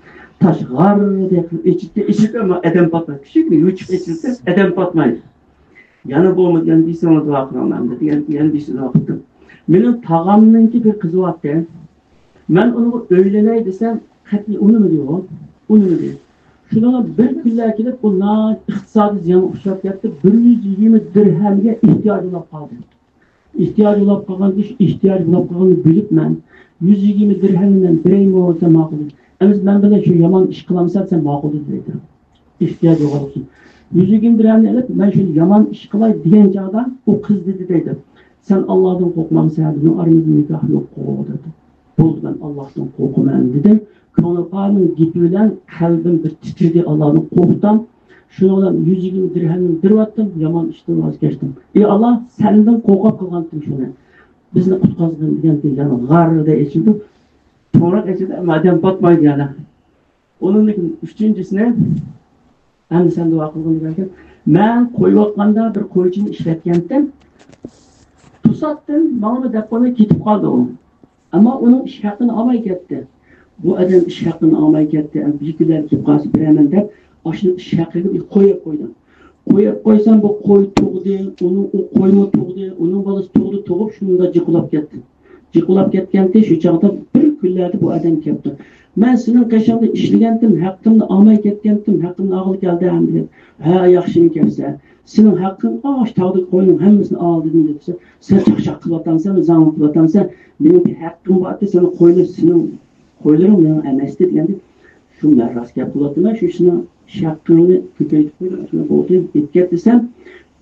تاش غار دەپ ئېچىلدى، ئېچىلدى، ئەمما ئادەم پاتمايدۇ. كىچىككىنە يوچۇق ئېچىلسە، ئادەم پاتمايدۇ. يەنە بولمىدى، يەنە بىرسىنى دۇئا قىلىڭلار دېدى. يەنە، يەنە بىرسىنى دۇئا قىلدىم. مېنىڭ تاغامنىڭكى بىر قىزى بارتى. مەن ئۇنىڭغا ئۆيلىنەي دېسەم، قەتئىي ئۇنىمىدى ئۇ. ئۇنىمىدى. شۇنىڭغا بىر كۈنلەر كېلىپ، ئۇ ناھايىتى ئىقتىسادىي زىيانغا ئۇچراپ كەتتى. بىر يۈز يىگىرمە دىرھەمگە ئېھتىياجى بولاپ قالدى. ئېھتىياجى بولاپ قالغان ئىش، ئېھتىياجى بولاپ قالغاننى بىلىپ مەن، يۈز يىگىرمە دىرھەمنى مەن بېرەيمۇ دېسەم ماقۇل دېدى. ئەمىسە مەن بىلەن شۇ يامان ئىش قىلامسەن دېسەم ماقۇل دېدى دەيدۇ. ئېھتىياجى بولغان ئۈچۈن. يۈز يىگىرمە دىرھەمنى ئېلىپ، مەن شۇ يامان ئىش قىلاي دېگەن چاغدا ئۇ قىز دېدى دەيدۇ، سەن ئاللادىن قورقمامسەن؟ بىزنىڭ ئارىمىزدا نىكاھ يوققۇ دېدى. بولدى، مەن ئاللاھتىن قورقىمەن دېدىم. كۆڭلۈم ئانىڭ گېپى بىلەن قەلبىم بىر تىترىدى، ئاللادىن قورقتۇم. شۇنىڭ بىلەن يۈز يىگىرمە دىرھەمنى بېرىۋەتتىم، يامان ئىشتىن ۋاز كەچتىم. ئى ئاللا، سەندىن قورقۇپ قىلغانتىم شۇنى. بىزنى قۇتقازغىن دېگەن، يەنى غاردا ئېچىلدى. توڭراق ئېچىلدى، ئەمما ئادەم پاتمايدۇ يەنە. ئۇنىڭدىن كېيىن ئۈچىنچىسىنى، ئەمدى سەن دۇئا قىلغىن دېگەنكەن، مەن قويۇۋاتقاندا بىر قويچىنى ئىشلەتكەنتىم. توساتتىن ماڭىمۇ دەپ قويماي كېتىپ قالدى ئۇ. ئەمما ئۇنىڭ ئىش ھەققىنى ئالماي كەتتى. بۇ ئادەم ئىش ھەققىنى ئالماي كەتتى. ئەمدى بىر كۈنلەر كېلىپ قالسا بېرەرمەن دەپ، ئاشۇنىڭ ئىش ھەققىگە قويۇپ قويدۇم. قويۇپ قويسام، بۇ قوي تۇغدى، ئۇنىڭ، ئۇ قويمۇ تۇغدى، ئۇنىڭ بالىسى تۇغدى، تۇغۇپ شۇندا جىقلاپ كەتتى. جىقلاپ كەتكەنتى، شۇ چاغدا بىر كۈنلەردە بۇ ئادەم كەپتۇ. مەن سېنىڭ قېشىڭدا ئىشلىگەنتىم، ھەققىمنى ئالماي كەتكەنتىم، ھەققىمنى ئالغىلى كەلدىم دېدى. ھە، ياخشىمۇ كەپسەن. سېنىڭ ھەققىڭ ئاشۇ تاغدىكى قوينىڭ ھەممىسىنى ئال دېدىم دېدى. سەن چاقچاق قىلىۋاتامسەن، زاڭلىق قىلىۋاتامسەن، مېنىڭ بىر ھەققىم بار ئىدى، سېنىڭ قوينى، سېنىڭ قويلىرىڭ مېنىڭ ئەمەستى دېگەندە، شۇ مەن راست گەپ قىلىۋاتىمەن، شۇ سېنىڭ ئىش ھەققىڭنى كۆپەيتىپ قويدۇم، شۇنداق بولدى، ئېلىپ كەت دېسەم،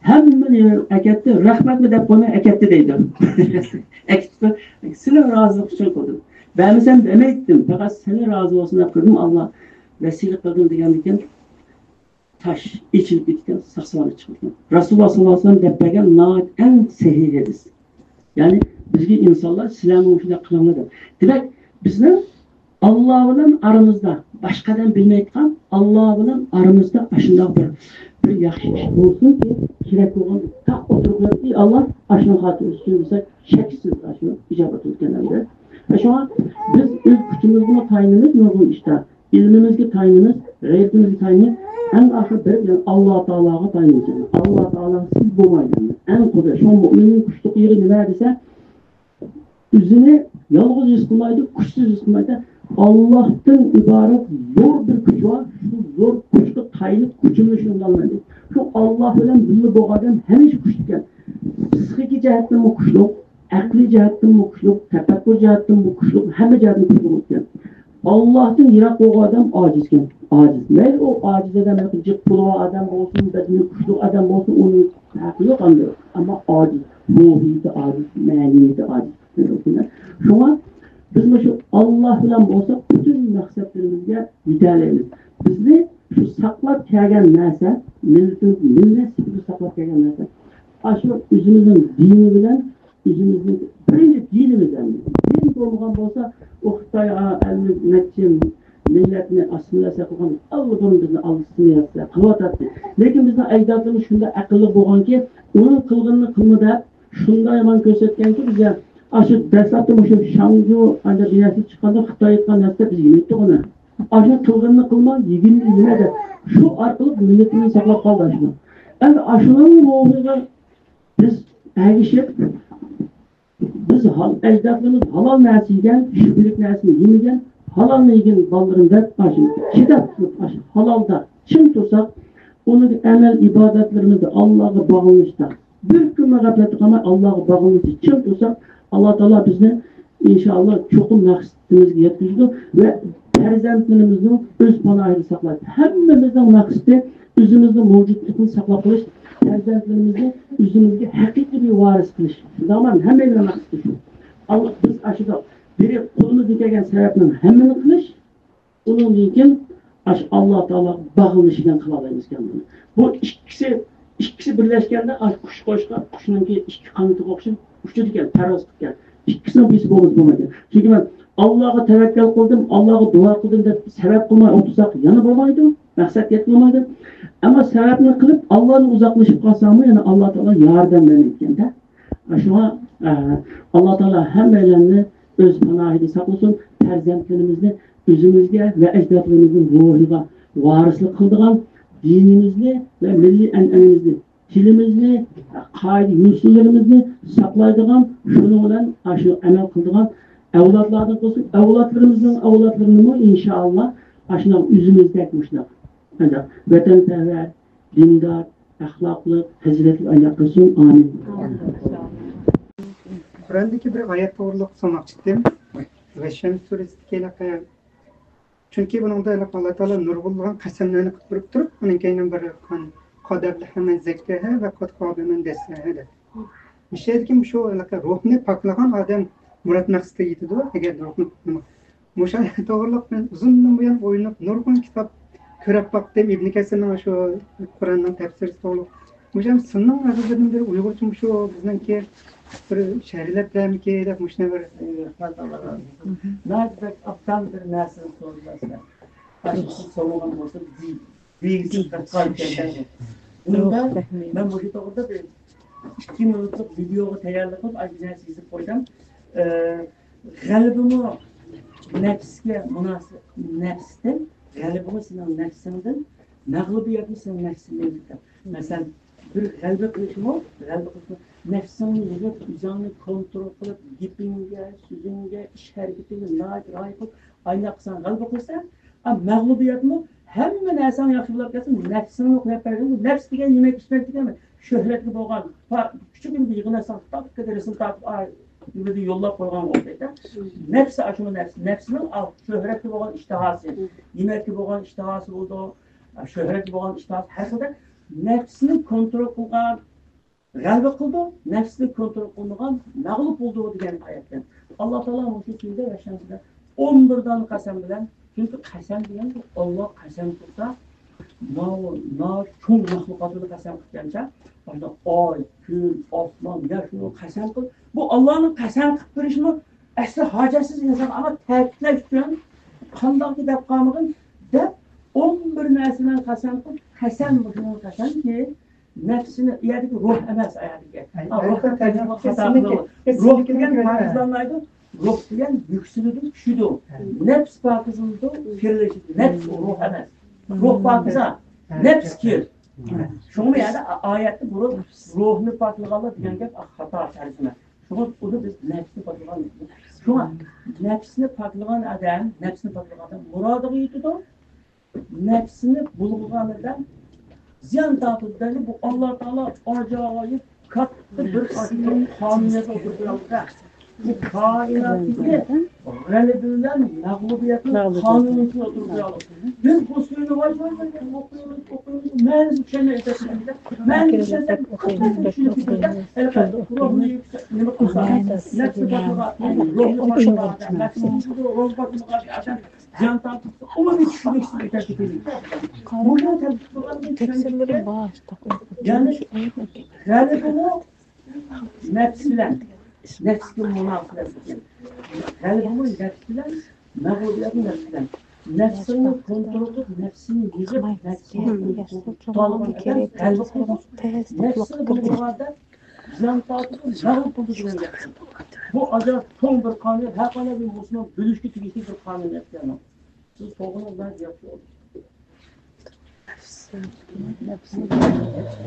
ھەممىنى ئەكەتتى، رەھمەتمۇ دەپ قويماي ئەكەتتى دەيدۇ. ئەكەتتى، سېنىڭ رازىلىق ئۈچۈن قىلدىم. بەرمىسەم دېمەيتتىم، پەقەت سېنى رازى بولسۇن دەپ قىلدىم، ئاللا ۋەسىلە قىلدىم دېگەندىكىن، تاش ئېچىلىپ كېتىدىكەن، ساقسىغانلىق چىقىدىكەن. رەسۇلۇللا ساللاللاھۇ ئەلەيھى ۋەسەللەم دەپ بەرگەن ناھايىتى ئەڭ سەھىھ ھەدىس. يەنى بىزگە ئىنسانلار، سىلەرمۇ شۇنداق قىلىڭلار دەپ. دېمەك، بىزنىڭ ئاللا بىلەن ئارىمىزدا، باشقا ئادەم بىلمەيدىغان، ئاللا بىلەن ئارىمىزدا ئاشۇنداق بىر، بىر ياخشى ئىش بولسۇنكى، كېرەك بولغان تاق ئولتۇرۇپ، ئى ئاللا، ئاشۇنىڭ خاتىرىسى ئۈچۈن دېسەك، شەكسىز ئاشۇ ئىجابەت بولىدىكەن ئەمدى. شۇڭا بىز ئۆز كۈچىمىزگىمۇ تايىنىمىز نۇرغۇن ئىشتا. ئىلمىمىزگە تايىنىمىز، غەيرىتىمىزگە تايىنىمىز، ئەڭ ئاخىرى بىر بىلەن ئاللا تائالاغا تايىنىمىز. ئاللا تائالا سىز بولمايدۇ. ئەڭ قۇدرەت. شۇڭا مۆمىننىڭ كۈچلۈك يېرى نېمە دېسە، ئۆزىنى يالغۇز ھېس قىلمايدۇ، كۈچسىز ھېس قىلمايدۇ. ئاللاھتىن ئىبارەت زور بىر كۈچ بار. شۇ زور كۈچكە تايىنىپ كۈچۈمنى شۇنداق ئالىمەن دەيدۇ. شۇ ئاللا بىلەن بىللە بولغان ئادەم ھەمىشە كۈچلۈككەن. پسىخىكا جەھەتتىنمۇ كۈچلۈك، ئەقلىي جەھەتتىنمۇ كۈچلۈك، تەپەككۇر جەھەتتىنمۇ كۈچلۈك، ھەممە جەھەتتىن كۈچلۈك بولىدىكەن. ئاللاھتىن يىراق بولغان ئادەم ئاجىزكەن، ئاجىز. مەيلى ئۇ ئاجىز ئادەم، جىق پۇلى بار ئادەم بولسۇن، بەدىنى كۈچلۈك ئادەم بولسۇن، ئۇنىڭ پەرقى يوق ئەمدى. ئەمما ئاجىز، روھىيىتى ئاجىز، مەنىۋىيىتى ئاجىز. شۇڭا بىز مۇشۇ ئاللا بىلەن بولساق، پۈتۈن مەقسەتلىرىمىزگە يېتەلەيمىز. بىزنى شۇ ساقلاپ كەلگەن نەرسە، مىللىتىمىز مىللەت سۈپىتىدە ساقلاپ كەلگەن نەرسە، ئاشۇ ئۆزىمىزنىڭ دىنى بىلەن ئۆزىمىزنىڭ بىرىنچى دىنىمىز ئەمدى. دىن بولمىغان بولسا، ئۇ خىتاي، ئا، ئەللىك نەچچە مىللەتنى ئاسسىمىلياتسىيە قىلغان، ئاللىبۇرۇن بىزنى ئاسسىمىلياتسىيە قىلىۋاتاتتى. لېكىن بىزنىڭ ئەجدادلىرىمىز شۇنداق ئەقىللىق بولغانكى، ئۇنىڭ قىلغىنىنى قىلما دەپ، شۇنداق يامان كۆرسەتكەنكى، بىزگە ئاشۇ دەسلەپتە مۇشۇ شاڭجۇ ئانداق بىناسى چىققاندا، خىتاي ئېيتقان نەرسە بىزگە يېتىپتۇ ئۇنى. ئاشۇنى قىلغىنىنى قىلما، يېگىنىنى يېمە دەپ، شۇ ئارقىلىق مىللىتىمىزنى ساقلاپ قالدى ئاشۇ. ئەمدى ئاشۇنىڭ روھىغا بىز ئەگىشىپ، بىز ھال-، ئەجدادلىرىمىز ھالال نەرسە يېگەن، شۈبھىلىك نەرسىنى يېمىگەن، ھالالنى يېگىن بالىلىرىم دەپ، ئاشۇ چىداپ تۇرۇپ، ئاشۇ ھالالدا چىڭ تۇرساق، ئۇنىڭ ئەمەل ئىبادەتلىرىمىزدە ئاللاغا باغلىنىشتا بىر كۈنمۇ غەپلەتتە قالماي، ئاللاغا باغلىنىشتا چىڭ تۇرساق، ئاللا تائالا بىزنى ئىنشائاللا چوقۇم مەقسىتىمىزگە يەتكۈزىدۇ ۋە پەرزەنتلىرىمىزنى ئۆز پاناھىدا ساقلايدۇ. ھەممىمىزنىڭ مەقسىتى ئۆزىمىزنىڭ مەۋجۇتلۇقىنى ساقلاپ قېلىش، پەرزەنتلىرىمىزنى ئۆزىمىزگە ھەقىقىي بىر ۋارىس قىلىش. شۇنداقمۇ؟ ھەممەيلەننىڭ مەقسىتى شۇ. ئاللا، بىز ئاشۇنداق بىرى قولىمىزدىن كەلگەن سەۋەبنىڭ ھەممىنى قىلىش، ئۇنىڭدىن كېيىن ئاشۇ ئاللا تائالاغا باغلىنىش بىلەن قىلالايمىزكەن بۇنى. بۇ ئىككىسى، ئىككىسى بىرلەشكەندە ئاشۇ قۇش قوشقان، قۇشنىڭكى ئىككى قانىتىغا ئوخشاش ئۇچىدىكەن، پەرۋاز قىلىدىكەن. ئىككىسىنىڭ بىرسى بولمىسا بولمايدىكەن. چۈنكى مەن ئاللاغا تەۋەككەل قىلدىم، ئاللاغا دۇئا قىلدىم دەپ سەۋەب قىلماي ئولتۇرساق يەنە بولمايدۇ، مەقسەتكە يەتكىلى بولمايدۇ. ئەمما سەۋەبنى قىلىپ ئاللادىن ئۇزاقلىشىپ قالساقمۇ يەنە ئاللا تائالا ياردەم بەرمەيدىكەن-دە. شۇڭا، ئە، ئاللا تائالا ھەممەيلەننى ئۆز پاناھىدا ساقلىسۇن، پەرزەنتلىرىمىزنى ئۆزىمىزگە ۋە ئەجدادلىرىمىزنىڭ روھىغا ۋارىسلىق قىلىدىغان، دىنىمىزنى ۋە مىللىي ئەنئەنىمىزنى، تىلىمىزنى، قائىدە يوسۇنلىرىمىزنى ساقلايدىغان، شۇنىڭ بىلەن ئاشۇ ئەمەل قىلىدىغان ئەۋلادلاردىن قىلسۇن، ئەۋلادلىرىمىزنىڭ ئەۋلادلىرىنىمۇ ئىنشائاللا ئاشۇنداق ئۆزىمىزدەك مۇشۇنداق، قانداق، ۋەتەنپەرۋەر، دىندار، ئەخلاقلىق، پەزىلەتلىك ئايلار قىلسۇن. ئامىن. قۇرئاندىكى بىر ئايەت توغرىلىق سورىماقچى ئىدىم. ۋەششەمس سۈرىسىدىكى ھېلىقى، چۈنكى بۇنىڭدا ھېلىقى ئاللا تائالا نۇرغۇنلىغان قەسەملەرنى قىلدۇرۇپ تۇرۇپ، ئۇنىڭ كەينىدىن بىر قان-، قەدەرلىك مەن زەككەھە ۋە قەد خابە مەن دەسسەھە دەپ. مۇشۇ يەردىكى شۇ ھېلىقى روھنى پاكلىغان ئادەم مۇراد مەقسىتىگە يېتىدۇ. ئەگەر روھنى، مۇشۇ توغرىلىق مەن ئۇزۇندىن بۇيان ئويلىنىپ، نۇرغۇن كىتاب كۆرۈپ باقتىم. ئىبن كەسىرنىڭ شۇ قۇرئاننىڭ تەپسىرى توغرىلىق. مۇشۇ سىزنىڭ ئەزىزلىرىدىن بىر ئۇيغۇرچە مۇشۇ بىزنىڭكى بىر شەرھلەپ بەرمىكى دەپ مۇشۇنى بىر، ئى، رەھمەت، ئاللا رازى بولسۇن. ناھايىتى بەك ئوبدان بىر نەرسىنى سورىدىڭىز سىلەر. ئاشۇ سىز سورىغان بولسا، دېگۈسى قىلىپ قالىدىكەن. بۇنىڭدا مەن مۇشۇ توغرىدا بىر ئىككى مىنۇتلۇق ۋىدېئوغا تەييارلىق قىلىپ، ئاشۇ نەرسە يېزىپ قويدۇم. ئى، غەلىبىمۇ نەپسكە مۇناسىپ، نەپستىن، غەلىبىمۇ سېنىڭ نەپسىڭدىن، مەغلۇبىيەتمۇ سېنىڭ نەپسىڭدىن. مەسىلەن، بىر غەلىبە قىلىشمۇ، غەلىبە قىلىشمۇ، نەپسىڭنى يىغىپ، ئۆزۈڭنى كونترول قىلىپ، گېپىڭگە، سۆزۈڭگە، ئىش ھەرىكىتىڭگە ناھايىتى رىئايە قىلىپ، ئاينداق قىلساڭ غەلىبە قىلىسەن. ئا، مەغلۇبىيەتمۇ، ھەممە نەرسەڭ ياخشى بولۇپ كەتسۇن، نەپسىڭنى قويۇپ بەرگىن. نەپس دېگەن نېمە، ئىشمەك دېگەنمۇ؟ شۆھرەتكە بولغان، پا-، كىچىككىنە بىر يىغىن ئەسەن تاپتىكى رەسىم تارتىپ، ئا، نېمىدە يوللاپ قويغان ئوخشايدۇ. نەپس، ئاشۇ نەپس، نەپسنىڭ، ئا، شۆھرەتكە بولغان ئىشتىھاسى، يېمەككە بولغان ئىشتىھاسى بولىدۇ، ئا، شۆھرەتكە بولغان ئىشتىھاسى، ھەر خىلدا نەپسنى كونترول قىلغان، غەلىبە قىلىدۇ، نەپسنى كونترول قىلمىغان مەغلۇپ بولىدۇ دېگەن ئايەتتىن. ئاللا تائالا مۇشۇ كۈندە ۋەھشەمسىدە ئون بىر دانە قەسەم بىلەن، چۈنكى قەسەم دېگەن ئاللا قەسەم تۇرسا، ماۋۇ ناھايىتى چوڭ مەخلۇقاتلىرىنى قەسەم قىلغانچە، مانا ئاي، كۈن، ئاسمان، يەر شۇنى قەسەم قىل. بۇ ئاللانىڭ قەسەم قىلىپ بېرىشىمۇ ئەسلى ھاجەتسىز ئىنسان، ئەمما تەكىتلەش ئۈچۈن قانداقكى دەپ قالمىغىن دەپ ئون بىر نەرسە بىلەن قەسەم قىلىپ، قەسەم مۇشۇنىڭ قەسەمكى، نەپسىنى، ئۇ يەردىكى روھ ئەمەس، ئۇ يەردىكى. ئەي، ئا، روھ ئەي، دېگەن ئەي، خاتا قىلىۋاتىدۇ. روھ دېگەن پاكىزلانمايدۇ، روھ دېگەن يۈكسىلىدۇ، چۈشىدۇ. ئەي. نەپس پاكىزلىنىدۇ، كىرلىشىدۇ. نەپس ئۇ روھ ئەمەس. روھ پاكىزا، نەپس كىر. شۇڭا يەنە ئايەتتە بۇرۇن روھنى پاكلىغانلار دېگەن گەپ خاتا تەرجىمە. شۇڭا ئۇنى بىز نەپسنى پاكلىغان دەيمىز. شۇڭا نەپسنى پاكلىغان ئادەم، نەپسنى پاكلىغان ئادەم مۇرادىغا يېتىدۇ. نەپسىنى بۇلغىغانىدا زىيان تارتىدۇ. بۇ ئاللا تائالا ئاجايىپ كاتتا بىر قانۇنىيەت ئوتتۇرىغا قويۇپتۇ. بۇ كائىناتتىكى غەلىبە بىلەن مەغلۇبىيەتنىڭ قانۇنىيىتىنى ئوتتۇرىغا قويۇپتۇ. بىز بۇ سۈرىنى ۋاي ۋاي ۋاي ئوقۇيمىز، ئوقۇيمىز، مەنىسى چۈشەنمەي ئۆتەتتى. مەنىسى چۈشەنسەك، قىسمەن چۈشىنىپ كېتىمىز. ھېلىقى روھنى يۈكسەك، نېمە قىلسا، نەپسى پاكلىغان، روھنى پاكلىغان، نەپسىنى روھى پاكلىغان ئادەم زىيان تارتىپ، ئومۇمىي چۈشىنىكسىز ئۆتەپ كېتىدۇ. مۇشۇ تەكلىپ قىلغاندىن كېيىن، يەنى غەلىبىمۇ نەپس بىلەن، نەپسكە مۇناسىۋەتلىك. غەلىبىمۇ نەپس بىلەن، مەغلۇبىيەتمۇ نەپس بىلەن. نەپسىڭنى كونترول قىلىپ، نەپسىنى يىغىپ، نەپسىنى تۇتالىغان ئادەم غەلىبە قىلىدۇ. نەپسىنى بۇلغىغان ئادەم زىيان تارتىدۇ، مەغلۇپ بولىدۇ دېگەن گەپ. بۇ ئاجايىپ چوڭ بىر قانۇن، ھەر قانداق بىر مۇسۇلمان بىلىشكە تېگىشلىك بىر قانۇن ئەسلى. سىز سورىغىنىڭىز بىلەن ياخشى بولدى.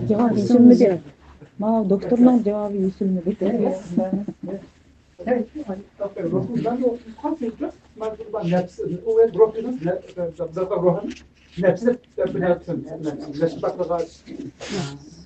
جاۋاب يېشىلمىدى. ماۋۇ دوكتورنىڭ جاۋابى يېشىلمىدى. نەپسى، نەپسى، نەپسى،